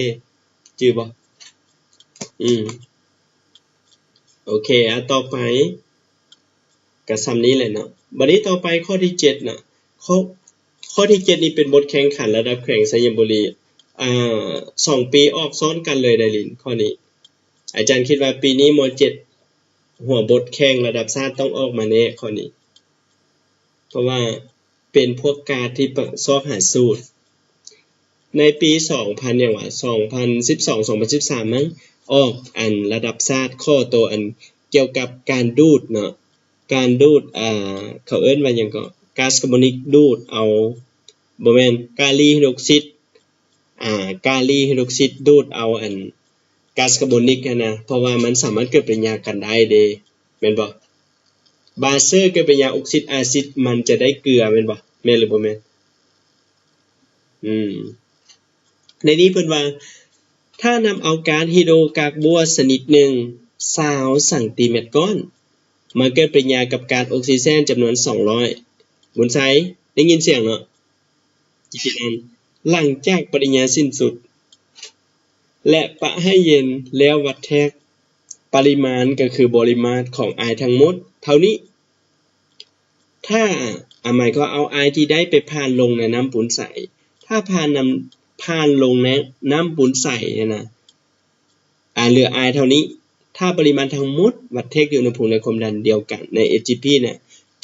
ຈື່ບໍ່? ອືມ ໂອເຄ ອາ ຕໍ່ໄປ ກໍສ່ຳນີ້ແຫຼະເນາະ. ບັດນີ້ຕໍ່ໄປຂໍ້ທີເຈັດເນາະ ຂໍ້ ຂໍ້ທີເຈັດນີ້ເປັນບົດແຂ່ງຂັນລະດັບແຂວງໄຊຍະບູລີ. ເອີ່ ສອງປີອອກຊ້ອນກັນເລີຍໄດ໋ລິນ ຂໍ້ນີ້. ອາຈານຄິດວ່າປີນີ້ ມ.ເຈັດ ຫົວບົດແຂ່ງລະດັບຊາດຕ້ອງອອກມາແນ່ຂໍ້ນີ້ ເພາະວ່າເປັນພວກກາດທີ່ປະ ຊອກຫາສູດ. ໃນປີສອງພັນຫຍັງຫວາ ສອງພັນສິບສອງ ສອງພັນສິບສາມ ມັ້ງ ອອກອັນລະດັບຊາດ ຂໍ້ໂຕອັນກ່ຽວກັບການດູດເນາະ ການດູດ ເອີ່ ເຂົາເອີ້ນວ່າຫຍັງເກາະ ກາສຄາບອນນິກດູດເອົາ ບໍ່ແມ່ນ ກາລີຮີໂດຣອກຊິດ ອ່າ ກາລີຮີໂດຣອກຊິດດູດເອົາອັນກາສຄາບອນນິກຫັ້ນນະ ເພາະວ່າມັນສາມາດເກີດປະຕິກິລິຍາກັນໄດ້ເດ້ ແມ່ນບໍ່? ບາເຊີເກີດປະຕິກິລິຍາອົກຊິດອາຊິດ ມັນຈະໄດ້ເກືອແມ່ນບໍ່? ແມ່ນຫຼືບໍ່ແມ່ນ? ອືມ ໃນນີ້ເພິ່ນວ່າ ຖ້ານຳເອົາກາດຮີໂດກາກບົວຊະນິດໜຶ່ງ ຊາວຊັງຕີແມັດກ້ອນ ມາເກີດປະຕິກິລິຍາກັບກາດອົກຊີເຈນຈຳນວນສອງຮ້ອຍ ບຸນໄຊ ໄດ້ຍິນສຽງເນາະ? ຈະເປັນອັນ ຫຼັງຈາກປະຕິກິລິຍາສິ້ນສຸດ ແລະ ປະໃຫ້ເຢັນແລ້ວວັດແທກ ປະລິມານກໍຄືບໍລິມາດຂອງອາຍທັງໝົດເທົ່ານີ້. ຖ້າ ອາ ໝາຍຄວາມເອົາອາຍທີ່ໄດ້ໄປຜ່ານລົງໃນນ້ຳປູນໃສ ຖ້າຜ່ານນ້ຳ ຜ່ານລົງໃນນ້ຳປູນໃສຫັ້ນນະ ອາ ເຫຼືອອາຍເທົ່ານີ້ ຖ້າປະລິມານທັງໝົດວັດແທກຢູ່ອຸນຫະພູມ ແລະ ຄວາມດັນດຽວກັນໃນ ເອສຈີພີ ນະ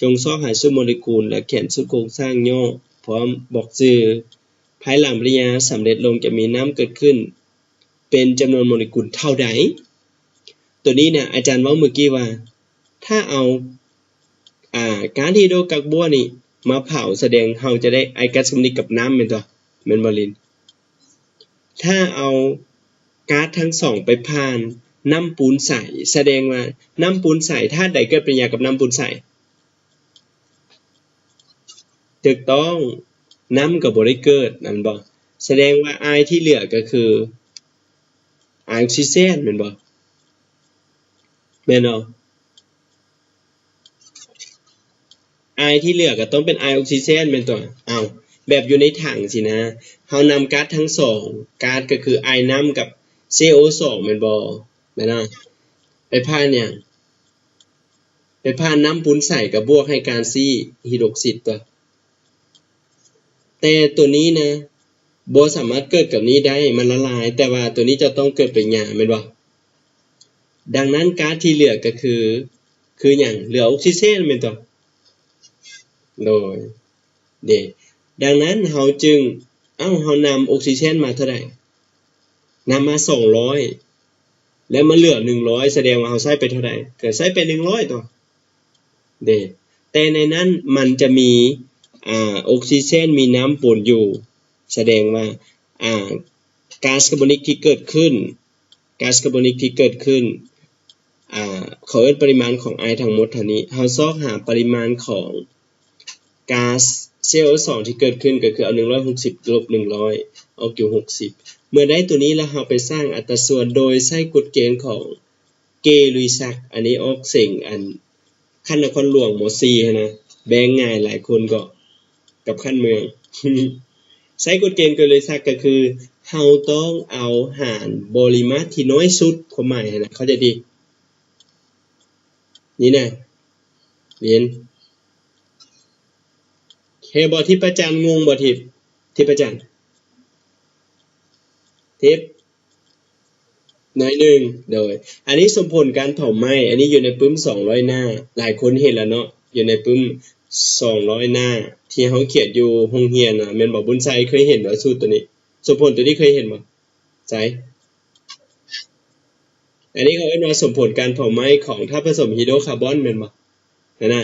ຈົ່ງຊອກຫາຊຸດໂມເລກຸນ ແລະ ຂຽນຊຸດໂຄງສ້າງຫຍໍ້ ພ້ອມບອກຊື່. ພາຍຫຼັງປະຕິກິລິຍາສຳເລັດລົງ ຈະມີນ້ຳເກີດຂຶ້ນເປັນຈຳນວນໂມເລກຸນເທົ່າໃດ? ໂຕນີ້ນະ ອາຈານເວົ້າມື້ກີ້ວ່າ ຖ້າເອົາ ອາ ກາດຮີໂດກາກບົວນີ້ມາເຜົາ ສະແດງເຮົາຈະໄດ້ອາຍກາສຄາບອນນິກກັບນ້ຳແມ່ນຕົວະ ແມ່ນບໍ່ລິນ? ຖ້າເອົາກາດທັງສອງໄປຜ່ານນ້ຳປູນໃສ ສະແດງວ່ານ້ຳປູນໃສ ທາດໃດເກີດປະຕິກິລິຍາກັບນ້ຳປູນໃສ? ຖືກຕ້ອງ ນ້ຳກໍບໍ່ໄດ້ເກີດ ແມ່ນບໍ່? ສະແດງວ່າອາຍທີ່ເຫຼືອກໍຄືອາຍອົກຊີເຈນ ແມ່ນບໍ່? ແມ່ນບໍ່? ອາຍທີ່ເຫຼືອກໍຕ້ອງເປັນອາຍອົກຊີເຈນແມ່ນຕົວະ. ເອົ້າ ແບບຢູ່ໃນຖັງຊີ້ນະ ເຮົານຳກາດທັງສອງ ກາດກໍຄືອາຍນ້ຳກັບ ຊີໂອສອງ ແມ່ນບໍ່? ແມ່ນເນາະ ໄປຜ່ານຫຍັງ? ໄປຜ່ານນ້ຳປູນໃສ ກໍບວກໃຫ້ການຊີຮີໂດຣອກຊິດຕົວະ. ແຕ່ຕົວນີ້ນະ ບໍ່ສາມາດເກີດກັບນີ້ໄດ້ ມັນລະລາຍ ແຕ່ວ່າຕົວນີ້ຈະຕ້ອງເກີດປະຕິກິລິຍາ ແມ່ນບໍ່? ດັ່ງນັ້ນກາດທີ່ເຫຼືອກໍຄື ຄືຫຍັງ? ເຫຼືອອົກຊີເຈນແມ່ນຕົວະ? ໂດຍ ເດ ດັ່ງນັ້ນເຮົາຈຶ່ງ ເອົ້າ ເຮົານຳອົກຊີເຈນມາເທົ່າໃດ? ນຳມາສອງຮ້ອຍ ແລ້ວມັນເຫຼືອໜຶ່ງຮ້ອຍ ສະແດງວ່າເຮົາໃຊ້ໄປເທົ່າໃດ? ກໍໃຊ້ໄປໜຶ່ງຮ້ອຍຕົວະ ເດ ແຕ່ໃນນັ້ນມັນຈະມີ ອາ ອົກຊີເຈນ ມີນ້ຳປົນຢູ່ ສະແດງວ່າ ອາ ກາສຄາບອນນິກທີ່ເກີດຂຶ້ນ ກາສຄາບອນນິກທີ່ເກີດຂຶ້ນ ອາ ເຂົາເອີ້ນປະລິມານຂອງອາຍທັງໝົດເທົ່ານີ້ ເຮົາຊອກຫາປະລິມານຂອງກາສ ຊີໂອສອງ ທີ່ເກີດຂຶ້ນ ກໍຄືເອົາໜຶ່ງຮ້ອຍຫົກສິບ ລົບໜຶ່ງຮ້ອຍ ອອກຢູ່ຫົກສິບ ເມື່ອໄດ້ຕົວນີ້ແລ້ວ ເຮົາໄປສ້າງອັດຕາສ່ວນໂດຍໃຊ້ກົດເກນຂອງ ເກ ລຸຍຊັກ ອັນນີ້ອອກເສັງອັນ ຂັ້ນນະຄອນຫຼວງ ມໍສີ່ຫັ້ນນະ ແບ່ງງ່າຍ ຫຼາຍຄົນກໍກັບຂັ້ນເມືອງ ໃຊ້ກົດເກນເກ ລຸຍຊັກ ກໍຄືເຮົາຕ້ອງເອົາຫານບໍລິມາດທີ່ນ້ອຍສຸດ ຄວາມໝາຍຫັ້ນນະ ເຂົ້າໃຈຕິ? ນີ້ນະ ເຫັນ ເຫັນບໍ່? ທິບປະຈັນ ງົງບໍ່? ທິບ ທິບປະຈັນ ທິບ ໜ້ອຍໜຶ່ງ ໂດຍ ອັນນີ້ສົມຜົນການເຜົາໄໝ້ ອັນນີ້ຢູ່ໃນປຶ້ມສອງຮ້ອຍໜ້າ ຫຼາຍຄົນເຫັນແລ້ວເນາະ ຢູ່ໃນປຶ້ມສອງຮ້ອຍໜ້າ ທີ່ເຮົາຂຽນຢູ່ໂຮງຮຽນນະ ແມ່ນບໍ່? ບຸນໄຊເຄີຍເຫັນບໍ່? ສູດຕົວນີ້ ສົມຜົນຕົວນີ້ເຄີຍເຫັນບໍ່? ໃສ ອັນນີ້ເຂົາເອີ້ນວ່າສົມຜົນການເຜົາໄໝ້ຂອງທາດປະສົມຮີໂດຄາບອນ ແມ່ນບໍ່? ຫັ້ນນະ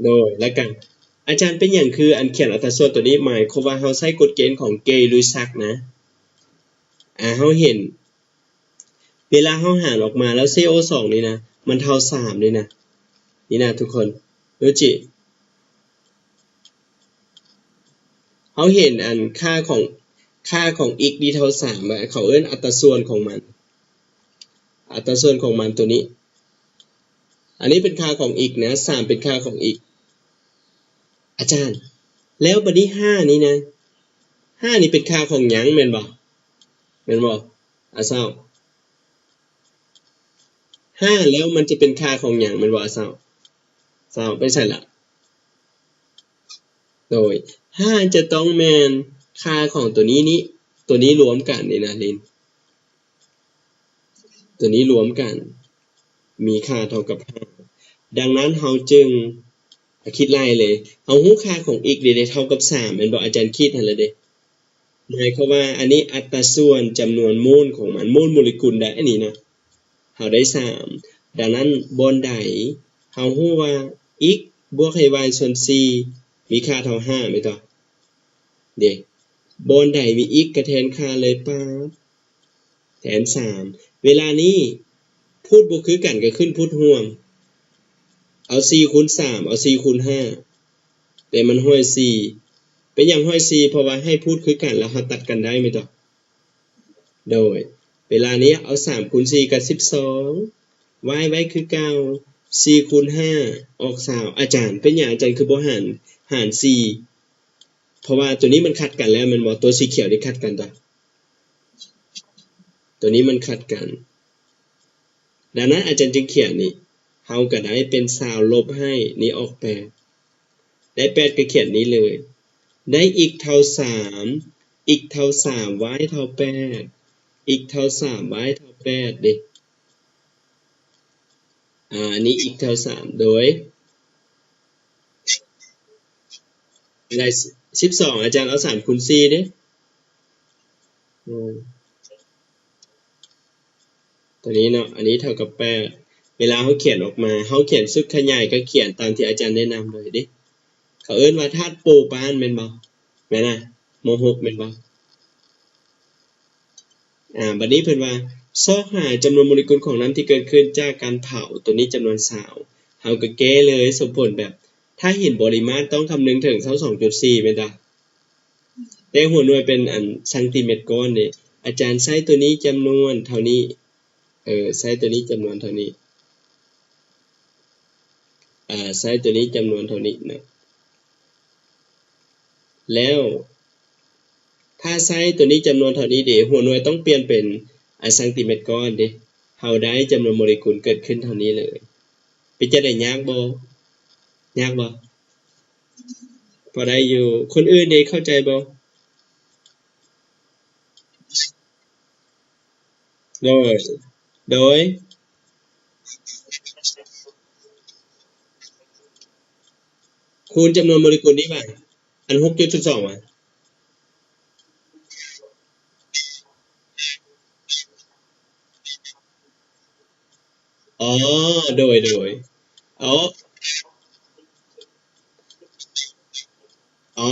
ໂດຍ ແລ້ວກະ ອາຈານ ເປັນຫຍັງຄືອັນຂຽນອັດຕາສ່ວນຕົວນີ້? ໝາຍຄວາມວ່າເຮົາໃຊ້ກົດເກນຂອງເກ ລຸຍຊັກ ນະ ອາ ເຮົາເຫັນ ເວລາເຮົາຫານອອກມາແລ້ວ ຊີໂອສອງ ນີ້ນະ ມັນເທົ່າສາມເດ້ນະ ນີ້ນະທຸກຄົນ ໂລຈິ ເຮົາເຫັນອັນຄ່າຂອງ ຄ່າຂອງ x ນີ້ເທົ່າສາມ ເຂົາເອີ້ນອັດຕາສ່ວນຂອງມັນ ອັດຕາສ່ວນຂອງມັນຕົວນີ້ ອັນນີ້ເປັນຄ່າຂອງ x ນະ ສາມ ເປັນຄ່າຂອງ x ອາຈານ ແລ້ວບັດນີ້ ຫ້າ ນີ້ນະ ຫ້າ ນີ້ເປັນຄ່າຂອງຫຍັງ ແມ່ນບໍ່? ແມ່ນບໍ່? ອາ ຊາວ ຫ້າ ແລ້ວມັນຈະເປັນຄ່າຂອງຫຍັງ ແມ່ນບໍ່? ອາ ຊາວ ຊາວ ໄປໃສລະ? ໂດຍ ຫ້າ ຈະຕ້ອງແມ່ນ ຄ່າຂອງຕົວນີ້ນີ້ ຕົວນີ້ລວມກັນນີ້ນະລິນ ຕົວນີ້ລວມກັນມີຄ່າເທົ່າກັບຫ້າ. ດັ່ງນັ້ນເຮົາຈຶ່ງຄິດໄລ່ເລີຍ ເຮົາຮູ້ຄ່າຂອງ x ເດ ເທົ່າກັບສາມແມ່ນບໍ່? ອາຈານຄິດຫັ້ນລະເດ. ໝາຍຄວາມວ່າອັນນີ້ອັດຕາສ່ວນຈຳນວນໂມນຂອງມັນ ໂມນໂມເລກຸນໄດ້ອັນນີ້ນະ ເຮົາໄດ້ສາມ. ດັ່ງນັ້ນບ່ອນໃດເຮົາຮູ້ວ່າ x ບວກໃຫ້ y ສ່ວນສີ່ມີຄ່າເທົ່າຫ້າແມ່ນບໍ່? ເດ ບ່ອນໃດມີ x ກະແທນຄ່າເລີຍປາບ ແທນສາມ. ເວລານີ້ພູດບໍ່ຄືກັນກະຂຶ້ນພູດຮ່ວມ ເອົາສີ່ຄູນສາມ ເອົາສີ່ຄູນຫ້າ ແຕ່ມັນຮ້ອຍສີ່. ເປັນຫຍັງຮ້ອຍສີ່? ເພາະວ່າໃຫ້ພູດຄືກັນແລ້ວເຮົາຕັດກັນໄດ້ແມ່ນບໍ່? ໂດຍ ເວລານີ້ເອົາສາມຄູນສີ່ກະສິບສອງ y ໄວ້ຄືເກົ່າ ສີ່ຄູນຫ້າອອກຊາວ. ອາຈານ ເປັນຫຍັງອາຈານຄືບໍ່ຫານ ຫານສີ່? ເພາະວ່າຕົວນີ້ມັນຂັດກັນແລ້ວແມ່ນບໍ່? ຕົວສີຂຽວນີ້ຂັດກັນຕະ ຕົວນີ້ມັນຂັດກັນ. ດັ່ງນັ້ນອາຈານຈຶ່ງຂຽນນີ້ ເຮົາກະໄດ້ເປັນຊາວລົບໃຫ້ນີ້ອອກແປດ ໄດ້ແປດກະຂຽນນີ້ເລີຍ ໄດ້ x ເທົ່າສາມ x ເທົ່າສາມ y ເທົ່າແປດ x ເທົ່າສາມ y ເທົ່າແປດເດ. ອາ ອັນນີ້ x ເທົ່າສາມ ໂດຍ ໄດ້ສິບສອງ ອາຈານເອົາສາມຄູນສີ່ເດ້ ອືມ ຕົວນີ້ເນາະ ອັນນີ້ເທົ່າກັບແປດ. ເວລາເຮົາຂຽນອອກມາ ເຮົາຂຽນຊຸດຂະຫຍາຍກະຂຽນຕາມທີ່ອາຈານແນະນຳເລີຍເດ້. ເຂົາເອີ້ນວ່າທາດໂປປານແມ່ນບໍ່? ແມ່ນນະ ມໍຫົກແມ່ນບໍ່? ອາ ບັດນີ້ເພິ່ນວ່າ ຊອກຫາຈຳນວນໂມເລກຸນຂອງນ້ຳທີ່ເກີດຂຶ້ນຈາກການເຜົາ ຕົວນີ້ຈຳນວນຊາວ ເຮົາກະແກ້ເລີຍ ສົມຜົນແບບ ຖ້າເຫັນບໍລິມາດຕ້ອງຄຳນຶງເຖິງຊາວສອງຈຸດສີ່ແມ່ນບໍ່? ແຕ່ຫົວໜ່ວຍເປັນອັນຊັງຕີແມັດກ້ອນເດ້. ອາຈານໃຊ້ຕົວນີ້ຈຳນວນເທົ່ານີ້ ເອີ ໃຊ້ຕົວນີ້ຈຳນວນເທົ່ານີ້ ອາ ໃຊ້ຕົວນີ້ຈຳນວນເທົ່ານີ້ນະ ແລ້ວ ຖ້າໃຊ້ຕົວນີ້ຈຳນວນເທົ່ານີ້ເດ ຫົວໜ່ວຍຕ້ອງປ່ຽນເປັນ ອາ ຊັງຕີແມັດກ້ອນເດ ເຮົາໄດ້ຈຳນວນໂມເລກຸນເກີດຂຶ້ນເທົ່ານີ້ເລີຍ. ເປັນຈັ່ງໃດ ຍາກບໍ່? ຍາກບໍ່? ພໍໄດ້ຢູ່. ຄົນອື່ນເດ ເຂົ້າໃຈບໍ່? ໂດຍ ໂດຍ ຄູນຈຳນວນໂມເລກຸນນີ້ວ່າ ອັນ ຫົກຈຸດສູນສອງ ວ່າ ອໍ ໂດຍ ໂດຍ ອໍ ອໍ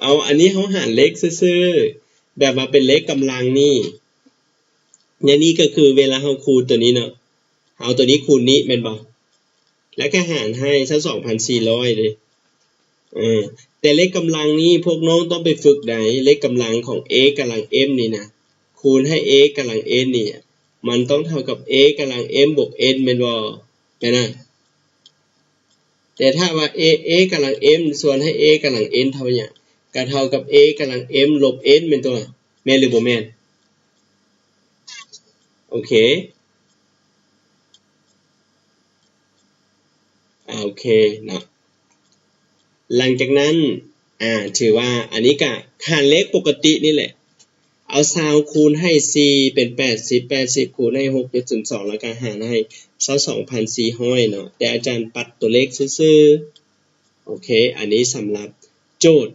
ເອົາ ອັນນີ້ເຮົາຫານເລກຊື່ໆ ແບບວ່າເປັນເລກກຳລັງນີ້ ແນວນີ້ກະຄືເວລາເຮົາຄູນຕົວນີ້ເນາະ ເຮົາເອົາຕົວນີ້ຄູນນີ້ແມ່ນບໍ່? ແລ້ວກະຫານໃຫ້ຊາວສອງພັນສີ່ຮ້ອຍເດ້. ເອີ ແຕ່ເລກກຳລັງນີ້ພວກນ້ອງຕ້ອງໄປຝຶກໃດ໋ ເລກກຳລັງຂອງ a ກຳລັງ m ນີ້ນະ ຄູນໃຫ້ a ກຳລັງ n ນີ້ ມັນຕ້ອງເທົ່າກັບ a ກຳລັງ m ບວກ n ແມ່ນບໍ່? ແມ່ນນະ? ແຕ່ຖ້າວ່າ a a ກຳລັງ m ສ່ວນໃຫ້ a ກຳລັງ n ເທົ່າຫຍັງ? ກະເທົ່າກັບ a ກຳລັງ m ລົບ n ແມ່ນຕົວະ? ແມ່ນຫຼືບໍ່ແມ່ນ? ໂອເຄ ອາ ໂອເຄເນາະ. ຫຼັງຈາກນັ້ນ ອາ ຖືວ່າອັນນີ້ກະຫານເລກປົກກະຕິນີ້ແຫຼະ ເອົາຊາວຄູນໃຫ້ສີ່ເປັນແປດສິບ ແປດສິບຄູນໃຫ້ຫົກຈຸດສູນສອງ ແລ້ວກະຫານໃຫ້ຊາວສອງພັນສີ່ຮ້ອຍເນາະ ແຕ່ອາຈານປັດຕົວເລກຊື່ໆ. ໂອເຄ ອັນນີ້ສຳລັບໂຈດ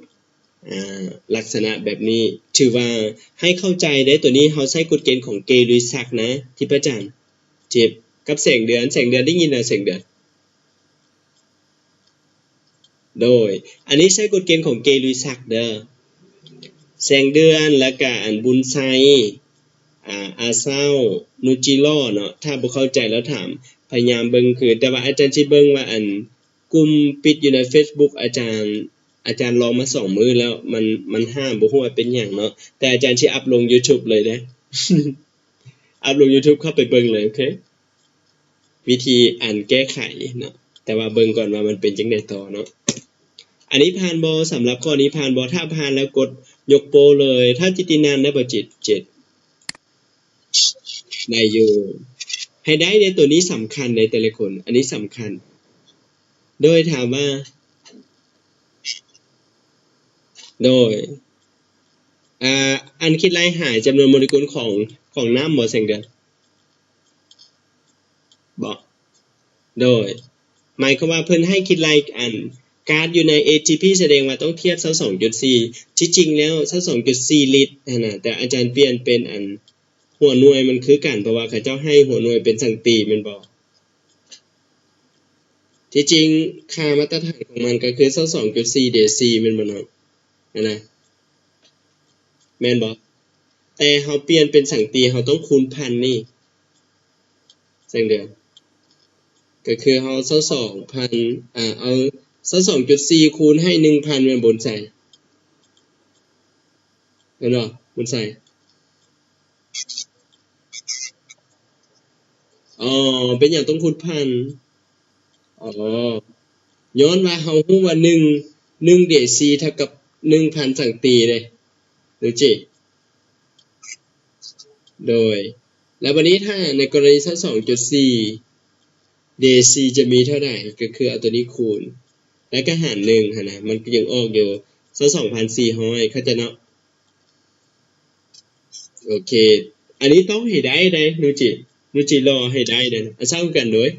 ອາ ລັກສະນະແບບນີ້ ຖືວ່າໃຫ້ເຂົ້າໃຈເດ້. ໂຕນີ້ເຮົາໃຊ້ກົດເກນຂອງເກ ລຸຍຊັກນະ ທິບອາຈານ ທິບ ກັບແສງເດືອນ ແສງເດືອນ ໄດ້ຍິນແລ້ວ ແສງເດືອນ ໂດຍ ອັນນີ້ໃຊ້ກົດເກນຂອງເກ ລຸຍຊັກເດີ ແສງເດືອນ ແລ້ວກະອັນ ບຸນໄຊ ອາ ອາເຊົາ ນູຈິລໍເນາະ. ຖ້າບໍ່ເຂົ້າໃຈແລ້ວຖາມ ພະຍາຍາມເບິ່ງຄືນ ແຕ່ວ່າອາຈານຊິເບິ່ງວ່າອັນ ກຸ່ມປິດຢູ່ໃນເຟສບຸກ ອາຈານ ອາຈານລອງມາສອງມື້ແລ້ວ ມັນ ມັນຫ້າມ ບໍ່ຮູ້ວ່າເປັນຫຍັງເນາະ ແຕ່ອາຈານຊິອັບລົງຢູທູບເລີຍເດ້ ອັບລົງຢູທູບ ເຂົ້າໄປເບິ່ງເລີຍ ໂອເຄ ວິທີອັນແກ້ໄຂເນາະ ແຕ່ວ່າເບິ່ງກ່ອນວ່າມັນເປັນຈັ່ງໃດຕໍ່ເນາະ. ອັນນີ້ຜ່ານບໍ່? ສຳລັບຂໍ້ນີ້ຜ່ານບໍ່? ຖ້າຜ່ານແລ້ວກົດຍົກໂປ້ເລີຍ. ຖ້າຈິດຕິນັນໄດ້ບໍ່? ຈິດ ເຈັດ ໄດ້ຢູ່ ໃຫ້ໄດ້ເດ້. ໂຕນີ້ສຳຄັນເດ້ແຕ່ລະຄົນ ອັນນີ້ສຳຄັນ. ໂດຍຖາມວ່າ ໂດຍ ອ່າ ອັນຄິດໄລ່ຫາຈຳນວນໂມເລກຸນຂອງ ຂອງນ້ຳບໍ່ ແສງເດືອນ? ບໍ່. ໂດຍ ໝາຍຄວາມວ່າເພິ່ນໃຫ້ຄິດໄລ່ອັນກາດຢູ່ໃນ ເອ ທີ ພີ ສະແດງວ່າຕ້ອງທຽບຊາວສອງຈຸດສີ່ ທີ່ຈິງແລ້ວຊາວສອງຈຸດສີ່ລິດຫັ້ນນະ ແຕ່ອາຈານປ່ຽນເປັນອັນຫົວໜ່ວຍມັນຄືກັນ ເພາະວ່າເຂົາເຈົ້າໃຫ້ຫົວໜ່ວຍເປັນສັງຕີແມ່ນບໍ່? ທີ່ຈິງຄ່າມາດຕະຖານຂອງມັນກໍຄືຊາວສອງຈຸດສີ່ເດຊີແມ່ນບໍ່ເນາະ? ຫັ້ນນະ ແມ່ນບໍ່? ແຕ່ເຮົາປ່ຽນເປັນສັງຕີ ເຮົາຕ້ອງຄູນພັນນີ້ ແສງເດືອນ ກໍຄືເຮົາຊາວສອງພັນ ອ່າ ເອົາຊາວສອງຈຸດສີ່ຄູນໃຫ້ໜຶ່ງພັນແມ່ນບໍ່ ບຸນໄຊ? ແມ່ນບໍ່ ບຸນໄຊ? ອໍ ເປັນຫຍັງຕ້ອງຄູນພັນ? ອໍ ຍ້ອນວ່າເຮົາຮູ້ວ່າໜຶ່ງ ໜຶ່ງເດຊີເທົ່າກັບໜຶ່ງພັນສັງຕີເດ້ ຮູ້ຈິ? ໂດຍ ແລ້ວບັດນີ້ຖ້າໃນກໍລະນີຊາວສອງຈຸດສີ່ເດຊີຈະມີເທົ່າໃດ? ກໍຄືເອົາຕົວນີ້ຄູນ ແລ້ວກໍຫານໜຶ່ງຫັ້ນນະ ມັນກໍຍັງອອກຢູ່ຊາວສອງພັນສີ່ຮ້ອຍ ເຂົ້າໃຈເນາະ? ໂອເຄ ອັນນີ້ຕ້ອງໃຫ້ໄດ້ເດ້ ນູຈິ ນູຈິລໍໃຫ້ໄດ້ເດ້ ອາ ເຊົາກັນໂດຍ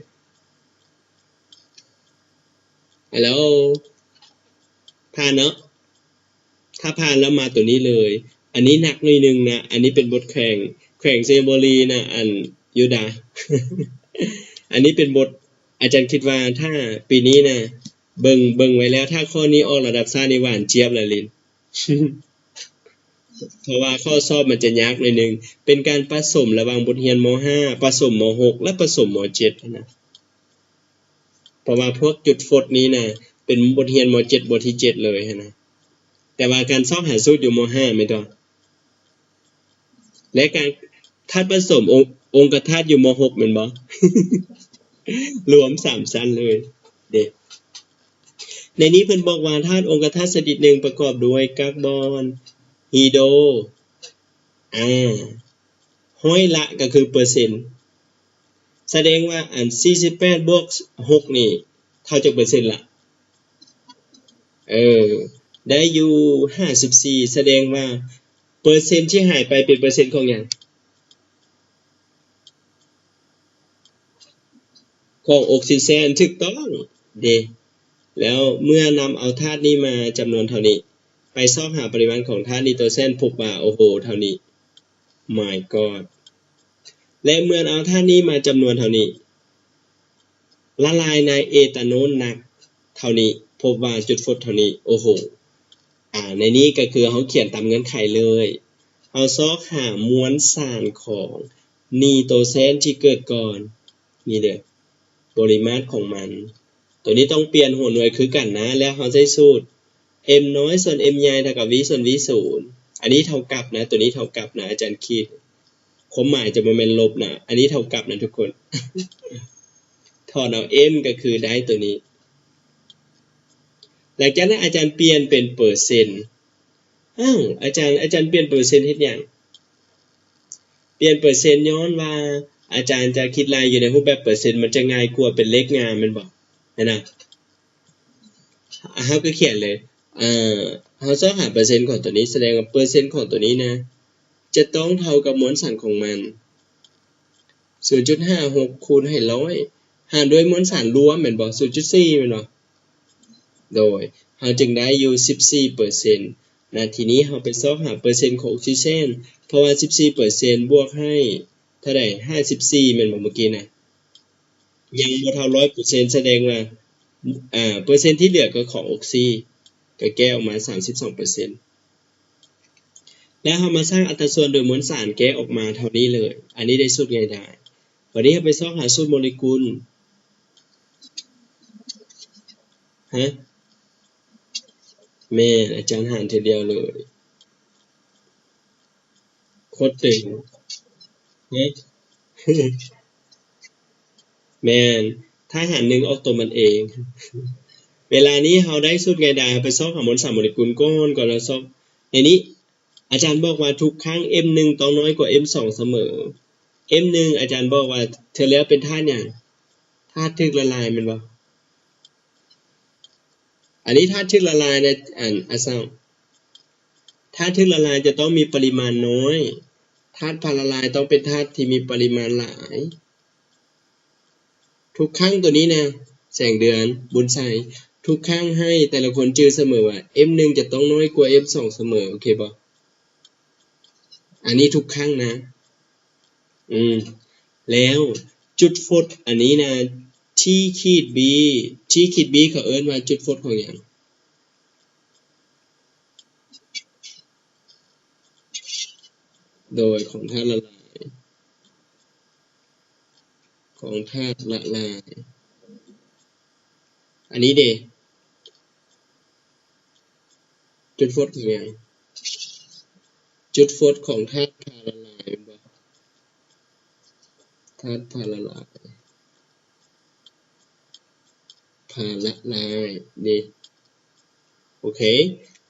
ຮັລໂຫຼ ຜ່ານເນາະ? ຖ້າຜ່ານແລ້ວມາຕົວນີ້ເລີຍ ອັນນີ້ໜັກໜ້ອຍໜຶ່ງນະ ອັນນີ້ເປັນບົດແຂວງ ແຂວງໄຊຍະບູລີນະ ອັນ ຢູ່ດາ ອັນນີ້ເປັນບົດ ອາຈານຄິດວ່າຖ້າປີນີ້ນະ ເບິ່ງ ເບິ່ງໄວ້ແລ້ວ ຖ້າຂໍ້ນີ້ອອກລະດັບຊາດນີ້ຫວານຈຽບລະລິນ ເພາະວ່າຂໍ້ສອບມັນຈະຍາກໜ້ອຍໜຶ່ງ ເປັນການປະສົມລະຫວ່າງບົດຮຽນ ມໍຫ້າ ປະສົມ ມໍຫົກ ແລະ ປະສົມ ມໍເຈັດຫັ້ນນະ ເພາະວ່າພວກຈຸດຟົດນີ້ນະ ເປັນບົດຮຽນ ມໍເຈັດ ບົດທີເຈັດເລີຍຫັ້ນນະ ແຕ່ວ່າການຊອກຫາສູດຢູ່ ມໍຫ້າ ແມ່ນບໍ່? ແລະ ການ ທາດປະສົມ ອົງ ອົງກະທາດຢູ່ ມໍຫົກ ແມ່ນບໍ່? ລວມສາມຊັ້ນເລີຍເດ້. ໃນນີ້ເພິ່ນບອກວ່າທາດອົງກະທາດຊະນິດໜຶ່ງປະກອບດ້ວຍກາກບອນ ຮີໂດ ອາ ຮ້ອຍລະກໍຄືເປີເຊັນ. ສະແດງວ່າອັນ ສີ່ສິບແປດ ບວກ ຫົກ ນີ້ເທົ່າຈັກເປີເຊັນລະ? ເອີ ໄດ້ຢູ່ ຫ້າສິບສີ່ ສະແດງວ່າເປີເຊັນທີ່ຫາຍໄປເປັນເປີເຊັນຂອງຫຍັງ? ຂອງອົກຊີເຈນ ຖືກຕ້ອງເດ. ແລ້ວເມື່ອນຳເອົາທາດນີ້ມາຈຳນວນເທົ່ານີ້ ໄປຊອກຫາປະລິມານຂອງທາດນີ້ຕໍ່ແສນ ພົບວ່າ ໂອ້ໂຫ ເທົ່ານີ້ ມາຍກອດ ແລະ ເມື່ອເອົາທາດນີ້ມາຈຳນວນເທົ່ານີ້ ລະລາຍໃນເອຕາໂນນໜັກເທົ່ານີ້ ພົບວ່າຈຸດຟົດເທົ່ານີ້ ໂອ້ໂຫ. ອາ ໃນນີ້ກໍຄືເຮົາຂຽນຕາມເງື່ອນໄຂເລີຍ ເຮົາຊອກຫາມວນສານຂອງນີໂຕແຊນທີ່ເກີດກ່ອນ ນີ້ເດີ ບໍລິມາດຂອງມັນ. ໂຕນີ້ຕ້ອງປ່ຽນຫົວໜ່ວຍຄືກັນນະ ແລ້ວເຮົາໃຊ້ສູດ ເອັມນ້ອຍສ່ວນເອັມໃຫຍ່ເທົ່າກັບວີສ່ວນວີສູນ ອັນນີ້ເທົ່າກັບນະ ໂຕນີ້ເທົ່າກັບນະ ອາຈານຂີດ ຄວາມໝາຍຈະບໍ່ແມ່ນລົບນະ ອັນນີ້ເທົ່າກັບນະທຸກຄົນ. ຖອນເອົາເອັມກໍຄືໄດ້ໂຕນີ້. ຫຼັງຈາກນັ້ນອາຈານປ່ຽນເປັນເປີເຊັນ. ອ້າວ ອາຈານ ອາຈານປ່ຽນເປີເຊັນເຮັດຫຍັງ? ປ່ຽນເປີເຊັນຍ້ອນວ່າອາຈານຈະຄິດໄລ່ຢູ່ໃນຮູບແບບເປີເຊັນ ມັນຈະງ່າຍກວ່າເປັນເລກງາມແມ່ນບໍ່? ຫັ້ນນະ ເຮົາກໍຂຽນເລີຍ ເອີ ເຮົາຊອກຫາເປີເຊັນຂອງໂຕນີ້ ສະແດງວ່າເປີເຊັນຂອງໂຕນີ້ນະ ຈະຕ້ອງເທົ່າກັບມວນສານຂອງມັນ ສູນຈຸດຫ້າຫົກ ຄູນໃຫ້ຮ້ອຍ ຫານດ້ວຍມວນສານລວມແມ່ນບໍ່? ສູນຈຸດສີ່ແມ່ນບໍ່? ໂດຍ ເຮົາຈຶ່ງໄດ້ຢູ່ ສິບສີ່ເປີເຊັນ ນະ. ທີນີ້ເຮົາໄປຊອກຫາເປີເຊັນຂອງອົກຊີເຈນ ເພາະວ່າ ສິບສີ່ເປີເຊັນ ບວກໃຫ້ເທົ່າໃດ? ຫ້າສິບສີ່ ແມ່ນບໍ່ເມື່ອກີ້ນະ? ຍັງບໍ່ເທົ່າຮ້ອຍເປີເຊັນ ສະແດງວ່າ ອາ ເປີເຊັນທີ່ເຫຼືອກໍຂອງອົກຊີ ກໍແກ້ອອກມາ ສາມສິບສອງເປີເຊັນ ແລ້ວເຮົາມາສ້າງອັດຕາສ່ວນໂດຍມວນສານແກ້ອອກມາເທົ່ານີ້ເລີຍ. ອັນນີ້ໄດ້ສູດງ່າຍດາຍ. ບັດນີ້ເຮົາໄປຊອກຫາສູດໂມເລກຸນ. ຮະ? ແມ່ນ ອາຈານຫານເທື່ອດຽວເລີຍ. ໂຄດເຕັງ. ຮະ? ແມ່ນ ຖ້າຫານໜຶ່ງອອກຕົວມັນເອງ. ເວລານີ້ເຮົາໄດ້ສູດງ່າຍດາຍ ເຮົາໄປຊອກຫາມວນສານໂມເລກຸນກ່ອນ ກ່ອນເຮົາຊອກ. ໃນນີ້ ອາຈານບອກວ່າທຸກຄັ້ງເອັມໜຶ່ງຕ້ອງນ້ອຍກວ່າເອັມສອງສະເໝີ. ເອັມໜຶ່ງ ອາຈານບອກວ່າເທື່ອແລ້ວເປັນທາດຫຍັງ? ທາດຖືກລະລາຍແມ່ນບໍ່? ອັນນີ້ທາດຖືກລະລາຍໃນ ອັນ ອາເຊົາ ທາດຖືກລະລາຍຈະຕ້ອງມີປະລິມານນ້ອຍ, ທາດພາລະລາຍຕ້ອງເປັນທາດທີ່ມີປະລິມານຫຼາຍ. ທຸກຄັ້ງ ຕົວນີ້ນະ ແສງເດືອນ ບຸນໄຊ, ທຸກຄັ້ງໃຫ້ແຕ່ລະຄົນຈື່ສະເໝີວ່າ ເອັມໜຶ່ງ ຈະຕ້ອງນ້ອຍກວ່າ ເອັມສອງ ສະເໝີ, ໂອເຄບໍ່? ອັນນີ້ທຸກຄັ້ງນະ. ອືມ ແລ້ວຈຸດຟົດອັນນີ້ນະ T ຂີດ B, T ຂີດ B ເຂົາເອີ້ນວ່າຈຸດຟົດຂອງຫຍັງ? ໂດຍ ຂອງທາດລະລາຍ, ຂອງທາດລະລາຍ. ອັນນີ້ເດ ຈຸດຟົດຂອງຫຍັງ? ຈຸດຟົດຂອງທາດພາລະລາຍແມ່ນບໍ່? ທາດພາລະລາຍ ພາລະລາຍເດ. ໂອເຄ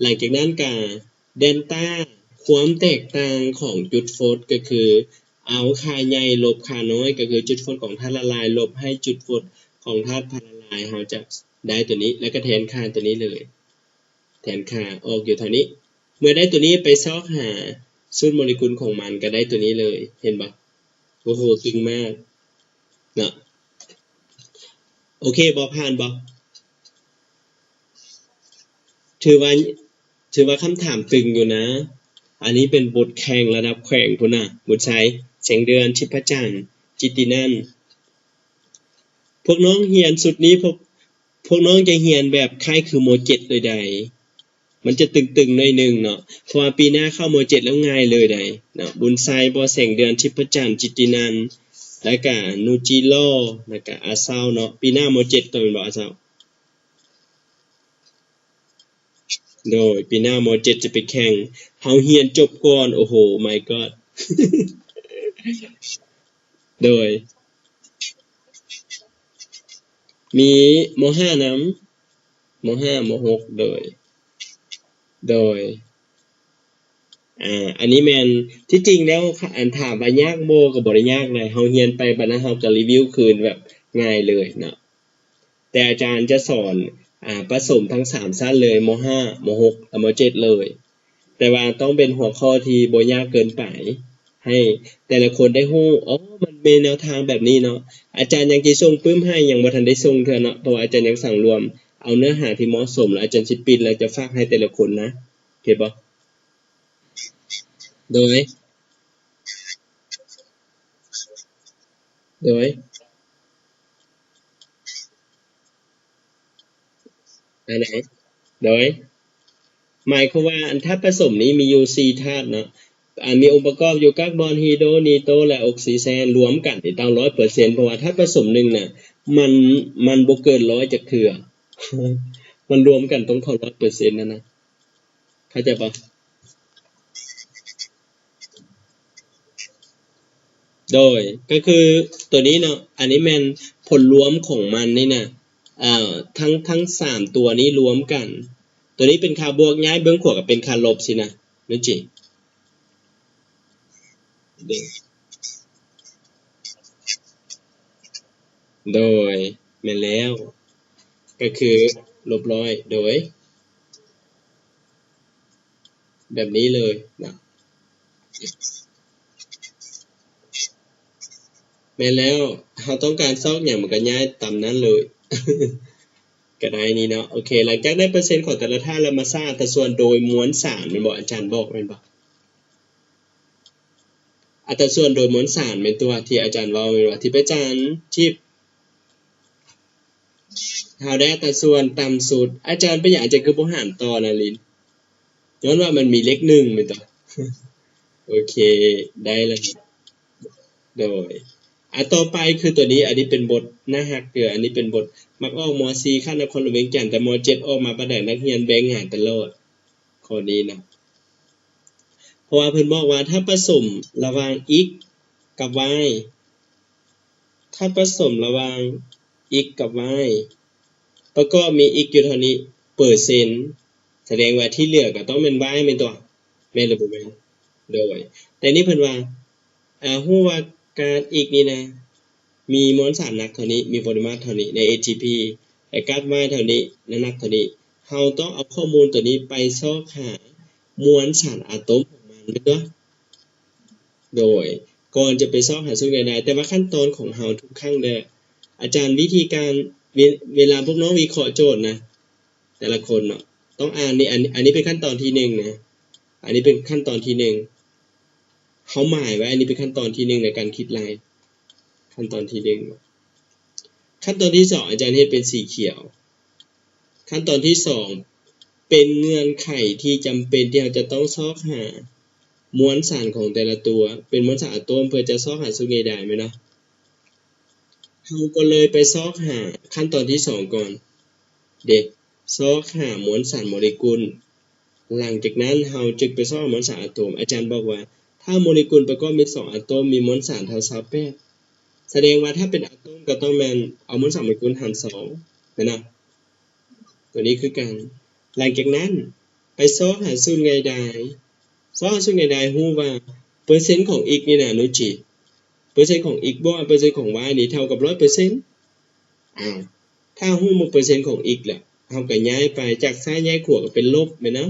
ຫຼັງຈາກນັ້ນກະເດນຕາ ຄວາມແຕກຕ່າງຂອງຈຸດຟົດ ກໍຄືເອົາຄ່າໃຫຍ່ລົບຄ່ານ້ອຍ ກໍຄືຈຸດຟົດຂອງທາດລະລາຍລົບໃຫ້ຈຸດຟົດຂອງທາດພາລະລາຍ ເຮົາຈະໄດ້ຕົວນີ້ ແລ້ວກໍແທນຄ່າຕົວນີ້ເລີຍ, ແທນຄ່າອອກຢູ່ເທົ່ານີ້. ເມື່ອໄດ້ຕົວນີ້ໄປຊອກຫາສູດໂມເລກຸນຂອງມັນ ກໍໄດ້ຕົວນີ້ເລີຍ, ເຫັນບໍ່? ໂອ້ໂຫ ຕຶງມາກເນາະ. ໂອເຄບໍ່? ຜ່ານບໍ່? ຖືວ່າ ຖືວ່າຄຳຖາມຕຶງຢູ່ນະ. ອັນນີ້ເປັນບົດແຂ່ງລະດັບແຂວງພຸ້ນນະ, ບຸນໄຊ, ແສງເດືອນ, ທິບພະຈັນ, ຈິດຕິນັນ. ພວກນ້ອງຮຽນຊຸດນີ້ ພວກ ພວກນ້ອງຈະຮຽນແບບຄ້າຍຄື ມໍເຈັດ ເລີຍໃດ໋. ມັນຈະຕຶງໆໜ້ອຍໜຶ່ງເນາະ, ເພາະວ່າປີໜ້າເຂົ້າ ມໍເຈັດ ແລ້ວງ່າຍເລີຍໃດ໋ເນາະ. ບຸນໄຊບໍ ແສງເດືອນ, ທິບພະຈັນ, ຈິດຕິນັນ, ແລ້ວກະນູຈິລໍ, ແລ້ວກະອາເຊົາເນາະ. ປີໜ້າ ມໍເຈັດ ໂຕແມ່ນບໍ່ ອາເຊົາ? ໂດຍ ປີໜ້າ ມໍເຈັດ ຈະໄປແຂ່ງ. ເຮົາຮຽນຈົບກ່ອນ. ໂອ້ໂຫ my god. ໂດຍ ມີ ມໍຫ້ານຳ, ມໍຫ້າ ມໍຫົກ ໂດຍ ໂດຍ ອ່າ ອັນນີ້ແມ່ນ ທີ່ຈິງແລ້ວ ອັນຖາມວ່າຍາກບໍ່ ກໍບໍ່ໄດ້ຍາກໃດ, ເຮົາຮຽນໄປບາດນັ້ນເຮົາກໍຣີວິວຄືນແບບງ່າຍເລີຍເນາະ. ແຕ່ອາຈານຈະສອນ ອ່າ ປະສົມທັງສາມຊັ້ນເລີຍ, ມໍຫ້າ ມໍຫົກ ແລະ ມໍເຈັດ ເລີຍ. ແຕ່ວ່າຕ້ອງເປັນຫົວຂໍ້ທີ່ບໍ່ຍາກເກີນໄປ ໃຫ້ແຕ່ລະຄົນໄດ້ຮູ້, ອໍ ມັນມີແນວທາງແບບນີ້ເນາະ. ອາຈານຍັງຊິສົ່ງປຶ້ມໃຫ້, ຍັງບໍ່ທັນໄດ້ສົ່ງເທື່ອເນາະ, ເພາະວ່າອາຈານຍັງສັງລວມເອົາເນື້ອຫາທີ່ເໝາະສົມ, ແລ້ວອາຈານຊິປຣິ້ນ ແລ້ວຈະຝາກໃຫ້ແຕ່ລະຄົນນະ. ເຫັນບໍ່? ໂດຍ ໂດຍ ອັນໃດ? ໂດຍ ໝາຍຄວາມວ່າ ອັນທາດປະສົມນີ້ມີຢູ່ສີ່ທາດເນາະ, ອັນມີອົງປະກອບຢູ່ກາບອນ, ຮີໂດ, ນີໂຕ ແລະ ອົກຊີແຊນ ລວມກັນນີ້ຕ້ອງຮ້ອຍເປີເຊັນ, ເພາະວ່າທາດປະສົມໜຶ່ງນະ ມັນ ມັນບໍ່ເກີນຮ້ອຍຈັກເທື່ອ, ມັນລວມກັນຕ້ອງເທົ່າຮ້ອຍເປີເຊັນນັ້ນນະ. ເຂົ້າໃຈບໍ່? ໂດຍ ກໍຄືຕົວນີ້ເນາະ, ອັນນີ້ແມ່ນຜົນລວມຂອງມັນນີ້ນະ, ເອີ ທັງ ທັງສາມຕົວນີ້ລວມກັນ, ຕົວນີ້ເປັນຄ່າບວກ, ຍ້າຍເບື້ອງຂວາກໍເປັນຄ່າລົບຊີ້ນະ, ແມ່ນຈິ? ໂດຍ ແມ່ນແລ້ວ ກໍຄືລົບຮ້ອຍ ໂດຍ ແບບນີ້ເລີຍນະ. ແມ່ນແລ້ວ ເຮົາຕ້ອງການຊອກຫຍັງ ມັນກໍຍ້າຍຕາມນັ້ນເລີຍ ກໍໄດ້ນີ້ເນາະ. ໂອເຄ ຫຼັງຈາກໄດ້ເປີເຊັນຂອງແຕ່ລະທາດແລ້ວ ມາສ້າງອັດຕາສ່ວນໂດຍມວນສານ ແມ່ນບໍ່? ອາຈານບອກແມ່ນບໍ່? ອັດຕາສ່ວນໂດຍມວນສານແມ່ນຕົວທີ່ອາຈານເວົ້າແມ່ນບໍ່? ທິບພະຈັນ, ທິບ ເຮົາໄດ້ອັດຕາສ່ວນຕ່ຳສຸດ. ອາຈານ ເປັນຫຍັງອາຈານຄືບໍ່ຫານຕໍ່ນະລິນ? ຍ້ອນວ່າມັນມີເລກໜຶ່ງແມ່ນຕົວະ? ໂອເຄ ໄດ້ແລ້ວ. ໂດຍ ອັນຕໍ່ໄປຄືຕົວນີ້, ອັນນີ້ເປັນບົດໜ້າຮັກເດີ້, ອັນນີ້ເປັນບົດມັກອອກ ມໍສີ່ ຄາບນະຄອນຫຼວງວຽງຈັນ, ແຕ່ ມໍເຈັດ ອອກມາປານໃດ ນັກຮຽນແບ່ງຫານຕະຫຼອດ ຂໍ້ນີ້ນະ. ເພາະວ່າເພິ່ນບອກວ່າ ທາດປະສົມລະຫວ່າງ x ກັບ y, ທາດປະສົມລະຫວ່າງ x ກັບ y ປະກອບມີ x ຢູ່ເທົ່ານີ້ເປີເຊັນ, ສະແດງວ່າທີ່ເຫຼືອກໍຕ້ອງແມ່ນ y ແມ່ນຕົວະ? ແມ່ນຫຼືບໍ່ແມ່ນ? ໂດຍ ແຕ່ນີ້ເພິ່ນວ່າ ອາ ຮູ້ວ່າກາດ x ນີ້ນະ ມີມວນສານໜັກເທົ່ານີ້, ມີປະລິມາດເທົ່ານີ້ໃນ ເອ ທີ ພີ ແລະ ກາດ y ເທົ່ານີ້, ນ້ຳໜັກເທົ່ານີ້. ເຮົາຕ້ອງເອົາຂໍ້ມູນຕົວນີ້ໄປຊອກຫາ ມວນສານອາໂຕມຂອງມັນແມ່ນບໍ່? ໂດຍ ກ່ອນຈະໄປຊອກຫາສູດງ່າຍດາຍ ແຕ່ວ່າຂັ້ນຕອນຂອງເຮົາທຸກຄັ້ງເດີ ອາຈານ ວິທີການ ເວ ເວລາພວກນ້ອງວິເຄາະໂຈດນະ ແຕ່ລະຄົນເນາະ ຕ້ອງອ່ານນີ້ ອັນ ອັນນີ້ເປັນຂັ້ນຕອນທີໜຶ່ງນະ ອັນນີ້ເປັນຂັ້ນຕອນທີໜຶ່ງ ເຮົາໝາຍໄວ້ ອັນນີ້ເປັນຂັ້ນຕອນທີໜຶ່ງໃນການຄິດໄລ່ ຂັ້ນຕອນທີໜຶ່ງ. ຂັ້ນຕອນທີສອງ ອາຈານເຮັດເປັນສີຂຽວ. ຂັ້ນຕອນທີສອງ ເປັນເງື່ອນໄຂທີ່ຈຳເປັນທີ່ເຮົາຈະຕ້ອງຊອກຫາມວນສານຂອງແຕ່ລະຕົວ ເປັນມວນສານອາໂຕມ ເພື່ອຈະຊອກຫາສູດງ່າຍດາຍ ແມ່ນບໍ່? ເຮົາກໍເລີຍໄປຊອກຫາຂັ້ນຕອນທີສອງກ່ອນເດ ຊອກຫາມວນສານໂມເລກຸນ. ຫຼັງຈາກນັ້ນເຮົາຈຶ່ງໄປຊອກມວນສານອາໂຕມ. ອາຈານບອກວ່າ ຖ້າໂມເລກຸນປະກອບມີສອງອາໂຕມ ມີມວນສານເທົ່າຊາວແປດ ສະແດງວ່າຖ້າເປັນອາໂຕມກໍຕ້ອງແມ່ນເອົາມວນສານໂມເລກຸນຫານສອງ ແມ່ນບໍ່? ຕົວນີ້ຄືກັນ. ຫຼັງຈາກນັ້ນໄປຊອກຫາສູດງ່າຍດາຍ. ຊອກຫາສູດງ່າຍດາຍ ຮູ້ວ່າເປີເຊັນຂອງ x ນີ້ນະ ນຸຈິ ເປີເຊັນຂອງ x ບວກເປີເຊັນຂອງ y ນີ້ເທົ່າກັບຮ້ອຍເປີເຊັນ. ອ້າວ ຖ້າຮູ້ໝົດເປີເຊັນຂອງ x ແລ້ວ ເຮົາກໍຍ້າຍໄປ ຈາກຊ້າຍຍ້າຍຂວາກໍເປັນລົບແມ່ນເນາະ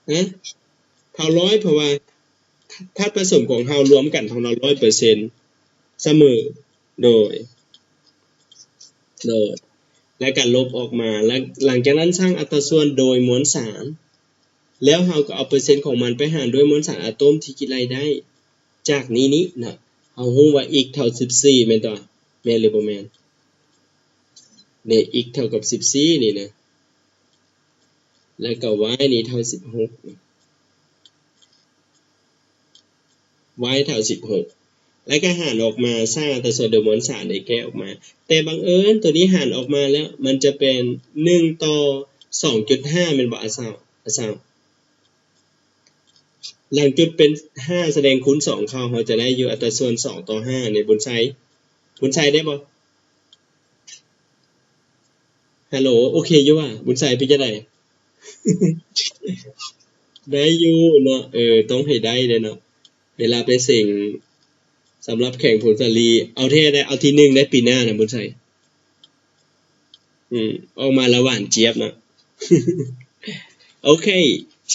ຮະ ເທົ່າຮ້ອຍ ເພາະວ່າທາດປະສົມຂອງເຮົາລວມກັນເທົ່ານັ້ນ ຮ້ອຍເປີເຊັນ ສະເໝີ. ໂດຍ ໂດຍ ແລ້ວກໍລົບອອກມາ ແລ້ວຫຼັງຈາກນັ້ນສ້າງອັດຕາສ່ວນໂດຍມວນສານ ແລ້ວເຮົາກໍເອົາເປີເຊັນຂອງມັນໄປຫານດ້ວຍມວນສານອາໂຕມທີ່ຄິດໄລ່ໄດ້ ຈາກນີ້ນີ້ນະ ເຮົາຮູ້ວ່າ x ເທົ່າສິບສີ່ ແມ່ນຕົວະ? ແມ່ນຫຼືບໍ່ແມ່ນ? ນີ້ x ເທົ່າກັບສິບສີ່ນີ້ນະ ແລ້ວກໍ y ນີ້ເທົ່າສິບຫົກ y ເທົ່າສິບຫົກ ແລ້ວກໍຫານອອກມາ ສ້າງອັດຕາສ່ວນໂດຍມວນສານໄດ້ແກ້ອອກມາ ແຕ່ບັງເອີນຕົວນີ້ຫານອອກມາແລ້ວ ມັນຈະເປັນໜຶ່ງຕໍ່ສອງຈຸດຫ້າ ແມ່ນບໍ່ ອາຊາວ? ອາຊາວ ຫຼັງຈຸດເປັນຫ້າ ສະແດງຄູນສອງເຂົ້າ ເຮົາຈະໄດ້ຢູ່ອັດຕາສ່ວນສອງຕໍ່ຫ້ານີ້ ບຸນໄຊ ບຸນໄຊໄດ້ບໍ່? ຮັລໂຫຼ ໂອເຄຢູ່ຫວາ? ບຸນໄຊເປັນຈັ່ງໃດ? ໄດ້ຢູ່ເນາະ ເອີ ຕ້ອງໃຫ້ໄດ້ເດ້ເນາະ ເວລາໄປເສັງ ສຳລັບແຂວງຜົ້ງສາລີ ເອົາແທ້ໄດ໋ ເອົາທີໜຶ່ງໄດ້ປີໜ້ານະ ບຸນໄຊ. ອືມ ອອກມາລະຫວານຈຽບເນາະ ໂອເຄ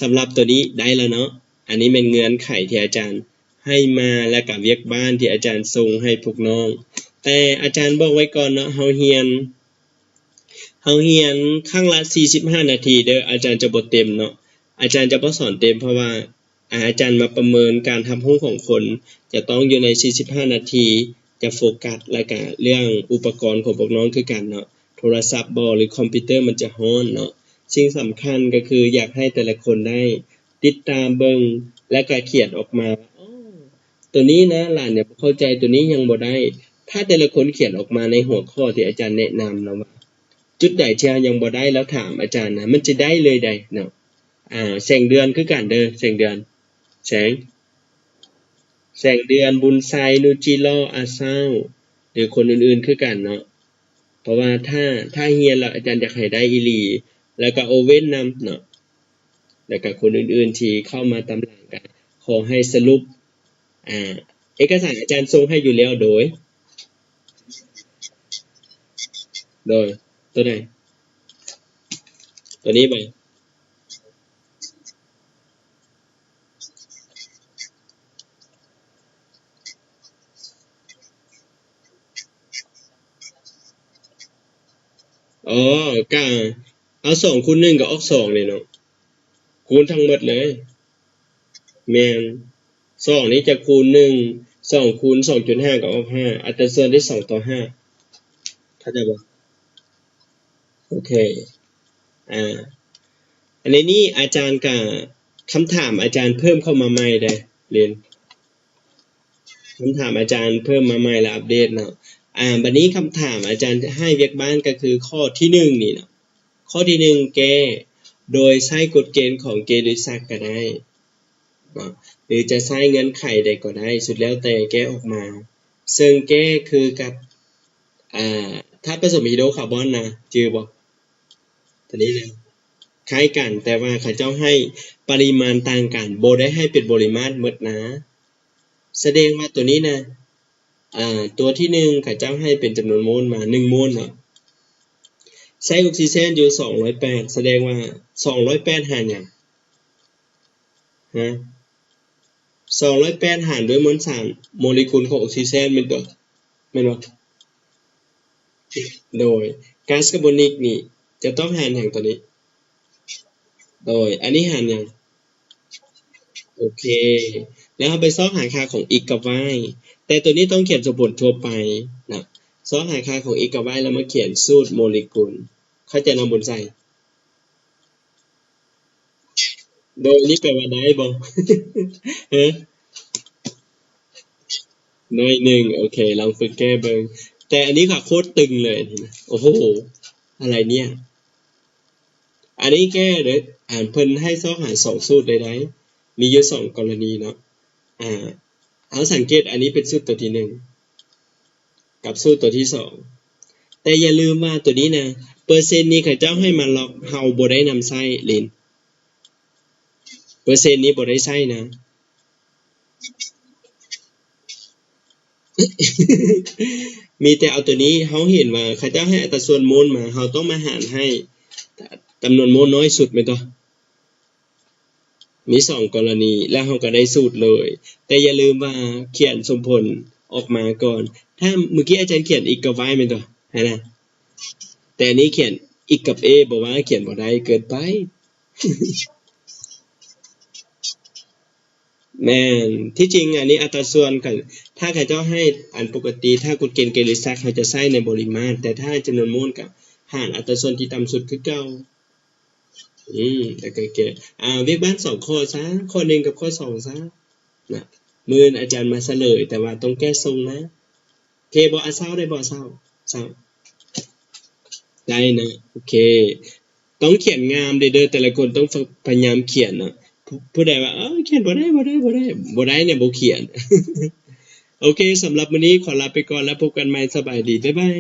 ສຳລັບຕົວນີ້ໄດ້ແລ້ວເນາະ ອັນນີ້ແມ່ນເງື່ອນໄຂທີ່ອາຈານໃຫ້ມາ ແລະກະວຽກບ້ານທີ່ອາຈານສົ່ງໃຫ້ພວກນ້ອງ ແຕ່ອາຈານບອກໄວ້ກ່ອນເນາະ ເຮົາຮຽນ ເຮົາຮຽນຄັ້ງລະສີ່ສິບຫ້ານາທີເດີ ອາຈານຈະບໍ່ເຕັມເນາະ ອາຈານຈະບໍ່ສອນເຕັມ ເພາະວ່າ ອາ ອາຈານມາປະເມີນການຮັບຮູ້ຂອງຄົນ ຈະຕ້ອງຢູ່ໃນສີ່ສິບຫ້ານາທີ ຈະໂຟກັສ ແລະກະເລື່ອງອຸປະກອນຂອງພວກນ້ອງຄືກັນເນາະ ໂທລະສັບບໍ ຫຼືຄອມພິວເຕີມັນຈະຮ້ອນເນາະ ສິ່ງສຳຄັນກໍຄືຢາກໃຫ້ແຕ່ລະຄົນໄດ້ຕິດຕາມເບິ່ງ ແລະກະຂຽນອອກມາວ່າ ໂອ້ ໂຕນີ້ນະ ຫຼານຍັງບໍ່ເຂົ້າໃຈ ໂຕນີ້ຍັງບໍ່ໄດ້ ຖ້າແຕ່ລະຄົນຂຽນອອກມາໃນຫົວຂໍ້ທີ່ອາຈານແນະນຳເນາະວ່າ ຈຸດໃດທີ່ເຮົາຍັງບໍ່ໄດ້ ແລ້ວຖາມອາຈານນະ ມັນຈະໄດ້ເລີຍໃດເນາະ. ອາ ແສງເດືອນຄືກັນເດີ ແສງເດືອນ ແສງ ແສງເດືອນ ບຸນໄຊ ນູຈິໂລ ອາຊາວ ຫຼືຄົນອື່ນໆຄືກັນເນາະ ເພາະວ່າຖ້າ ຖ້າຮຽນແລ້ວອາຈານຢາກໃຫ້ໄດ້ອີ່ຫຼີ ແລ້ວກໍໂອເວັນນຳເນາະ ແລ້ວກໍຄົນອື່ນໆທີ່ເຂົ້າມາຕາມຫຼັງ ກໍຂໍໃຫ້ສະຫຼຸບ ອາ ເອກະສານອາຈານສົ່ງໃຫ້ຢູ່ແລ້ວ ໂດຍ ໂດຍ ໂຕໃດ? ໂຕນີ້ບໍ? ອໍ ກະເອົາສອງຄູນໜຶ່ງກໍອອກສອງເລີຍເນາະ ຄູນທັງໝົດເລີຍ ແມ່ນ ສອງນີ້ຈະຄູນໜຶ່ງ ສອງຄູນສອງຈຸດຫ້າກໍອອກຫ້າ ອັດຕາສ່ວນໄດ້ສອງຕໍ່ຫ້າ ເຂົ້າໃຈບໍ່? ໂອເຄ ອາ ອັນນີ້ອາຈານກະ ຄຳຖາມອາຈານເພີ່ມເຂົ້າມາໃໝ່ເດ້ ເລນ ຄຳຖາມອາຈານເພີ່ມມາໃໝ່ ແລະ ອັບເດດເນາະ ອາ ບັດນີ້ຄຳຖາມອາຈານໃຫ້ວຽກບ້ານກໍຄືຂໍ້ທີໜຶ່ງນີ້ເນາະ ຂໍ້ທີໜຶ່ງ ແກ້ໂດຍໃຊ້ກົດເກນຂອງເກລິສັກກໍໄດ້ເນາະ ຫຼືຈະໃຊ້ເງື່ອນໄຂໃດກໍໄດ້ ສຸດແລ້ວແຕ່ແກ້ອອກມາ ເຊິ່ງແກ້ຄືກັບ ອາ ທາດປະສົມຮີໂດຄາບອນນະ ຈື່ບໍ່? ຕົວນີ້ນະ ຄ້າຍກັນ ແຕ່ວ່າເຂົາເຈົ້າໃຫ້ປະລິມານຕ່າງກັນ ບໍ່ໄດ້ໃຫ້ເປັນບໍລິມາດໝົດນະ ສະແດງວ່າຕົວນີ້ນະ ອາ ຕົວທີໜຶ່ງ ເຂົາເຈົ້າໃຫ້ເປັນຈຳນວນໂມນມາ ໜຶ່ງໂມນເນາະ ໃຊ້ອົກຊີເຈນຢູ່ສອງຮ້ອຍແປດ ສະແດງວ່າສອງຮ້ອຍແປດຫານຫຍັງ? ຮະ? ສອງຮ້ອຍແປດຫານດ້ວຍມວນສານໂມເລກຸນຂອງອົກຊີເຈນແມ່ນບໍ່? ແມ່ນບໍ່? ໂດຍ ກາສຄາບອນນິກນີ້ຈະຕ້ອງຫານຫຍັງຕົວນີ້? ໂດຍ ອັນນີ້ຫານຫຍັງ? ໂອເຄ ແລ້ວເຮົາໄປຊອກຫາຄ່າຂອງ x ກັບ y ແຕ່ຕົວນີ້ຕ້ອງຂຽນສົມຜົນທົ່ວໄປນະ ຊອກຫາຄ່າຂອງ x ກັບ y ແລ້ວມາຂຽນສູດໂມເລກຸນ ເຂົ້າໃຈນຳບຸນໄຊ? ໂດຍນີ້ແປວ່າໄດ້ບໍ່? ຮະ? ໜ້ອຍໜຶ່ງ ໂອເຄ ລອງຝຶກແກ້ເບິ່ງ ແຕ່ອັນນີ້ກໍໂຄດຕຶງເລີຍ ໂອ້ໂຫ ອະໄລເນຍ? ອັນນີ້ແກ້ເດີ ອັນເພິ່ນໃຫ້ຊອກຫາສອງສູດເລີຍໄດ໋ ມີຢູ່ສອງກໍລະນີເນາະ ອາ ເຮົາສັງເກດ ອັນນີ້ເປັນສູດຕົວທີໜຶ່ງ ກັບສູດຕົວທີສອງ ແຕ່ຢ່າລືມວ່າຕົວນີ້ນະ ເປີເຊັນນີ້ເຂົາເຈົ້າໃຫ້ມາລັອກ ເຮົາບໍ່ໄດ້ນຳໃຊ້ ລິນ ເປີເຊັນນີ້ບໍ່ໄດ້ໃຊ້ນະ ມີແຕ່ເອົາຕົວນີ້ ເຮົາເຫັນວ່າເຂົາເຈົ້າໃຫ້ອັດຕາສ່ວນໂມນມາ ເຮົາຕ້ອງມາຫານໃຫ້ຈຳນວນໂມນນ້ອຍສຸດແມ່ນຕົວະ? ມີສອງກໍລະນີ ແລ້ວເຮົາກໍໄດ້ສູດເລີຍ ແຕ່ຢ່າລືມວ່າຂຽນສົມຜົນອອກມາກ່ອນ ຖ້າມື້ກີ້ອາຈານຂຽນ x ກັບ y ແມ່ນຕົວະ? ຫັ້ນນະ ແຕ່ອັນນີ້ຂຽນ x ກັບ a ບໍ່ວ່າ ຂຽນບໍ່ໄດ້ ເກີນໄປ. ແມ່ນ ທີ່ຈິງອັນນີ້ອັດຕາສ່ວນກັນ ຖ້າເຂົາເຈົ້າໃຫ້ອັນປົກກະຕິ ຖ້າກົດເກນເກລີຊັກເຮົາຈະໃຊ້ໃນບໍລິມາດ ແຕ່ຖ້າໃຫ້ຈຳນວນໂມນກໍຫານອັດຕາສ່ວນທີ່ຕ່ຳສຸດຄືເກົ່າ. ອືມ ແລ້ວກໍແກ້ ອ່າ ວຽກບ້ານສອງຂໍ້ຊະ ຂໍ້ໜຶ່ງກັບຂໍ້ສອງຊະນະ ມື້ອື່ນອາຈານມາສະເຫຼີຍ ແຕ່ວ່າຕ້ອງແກ້ຊົງນະ. ໂອເຄບໍ່? ອາ ເຊົາໄດ້ບໍ່? ເຊົາ ເຊົາ ໄດ້ນະ ໂອເຄ ຕ້ອງຂຽນງາມເດີ້ ແຕ່ລະຄົນຕ້ອງ ພະ ພະຍາຍາມຂຽນເນາະ ຜູ້ ຜູ້ໃດວ່າ ເອີ ຂຽນບໍ່ໄດ້ ບໍ່ໄດ້ ບໍ່ໄດ້ ບໍ່ໄດ້ເນຍ ບໍ່ຂຽນ. ໂອເຄ ສຳລັບມື້ນີ້ຂໍລາໄປກ່ອນ ແລ້ວພົບກັນໃໝ່ ສະບາຍດີ ບາຍບາຍ.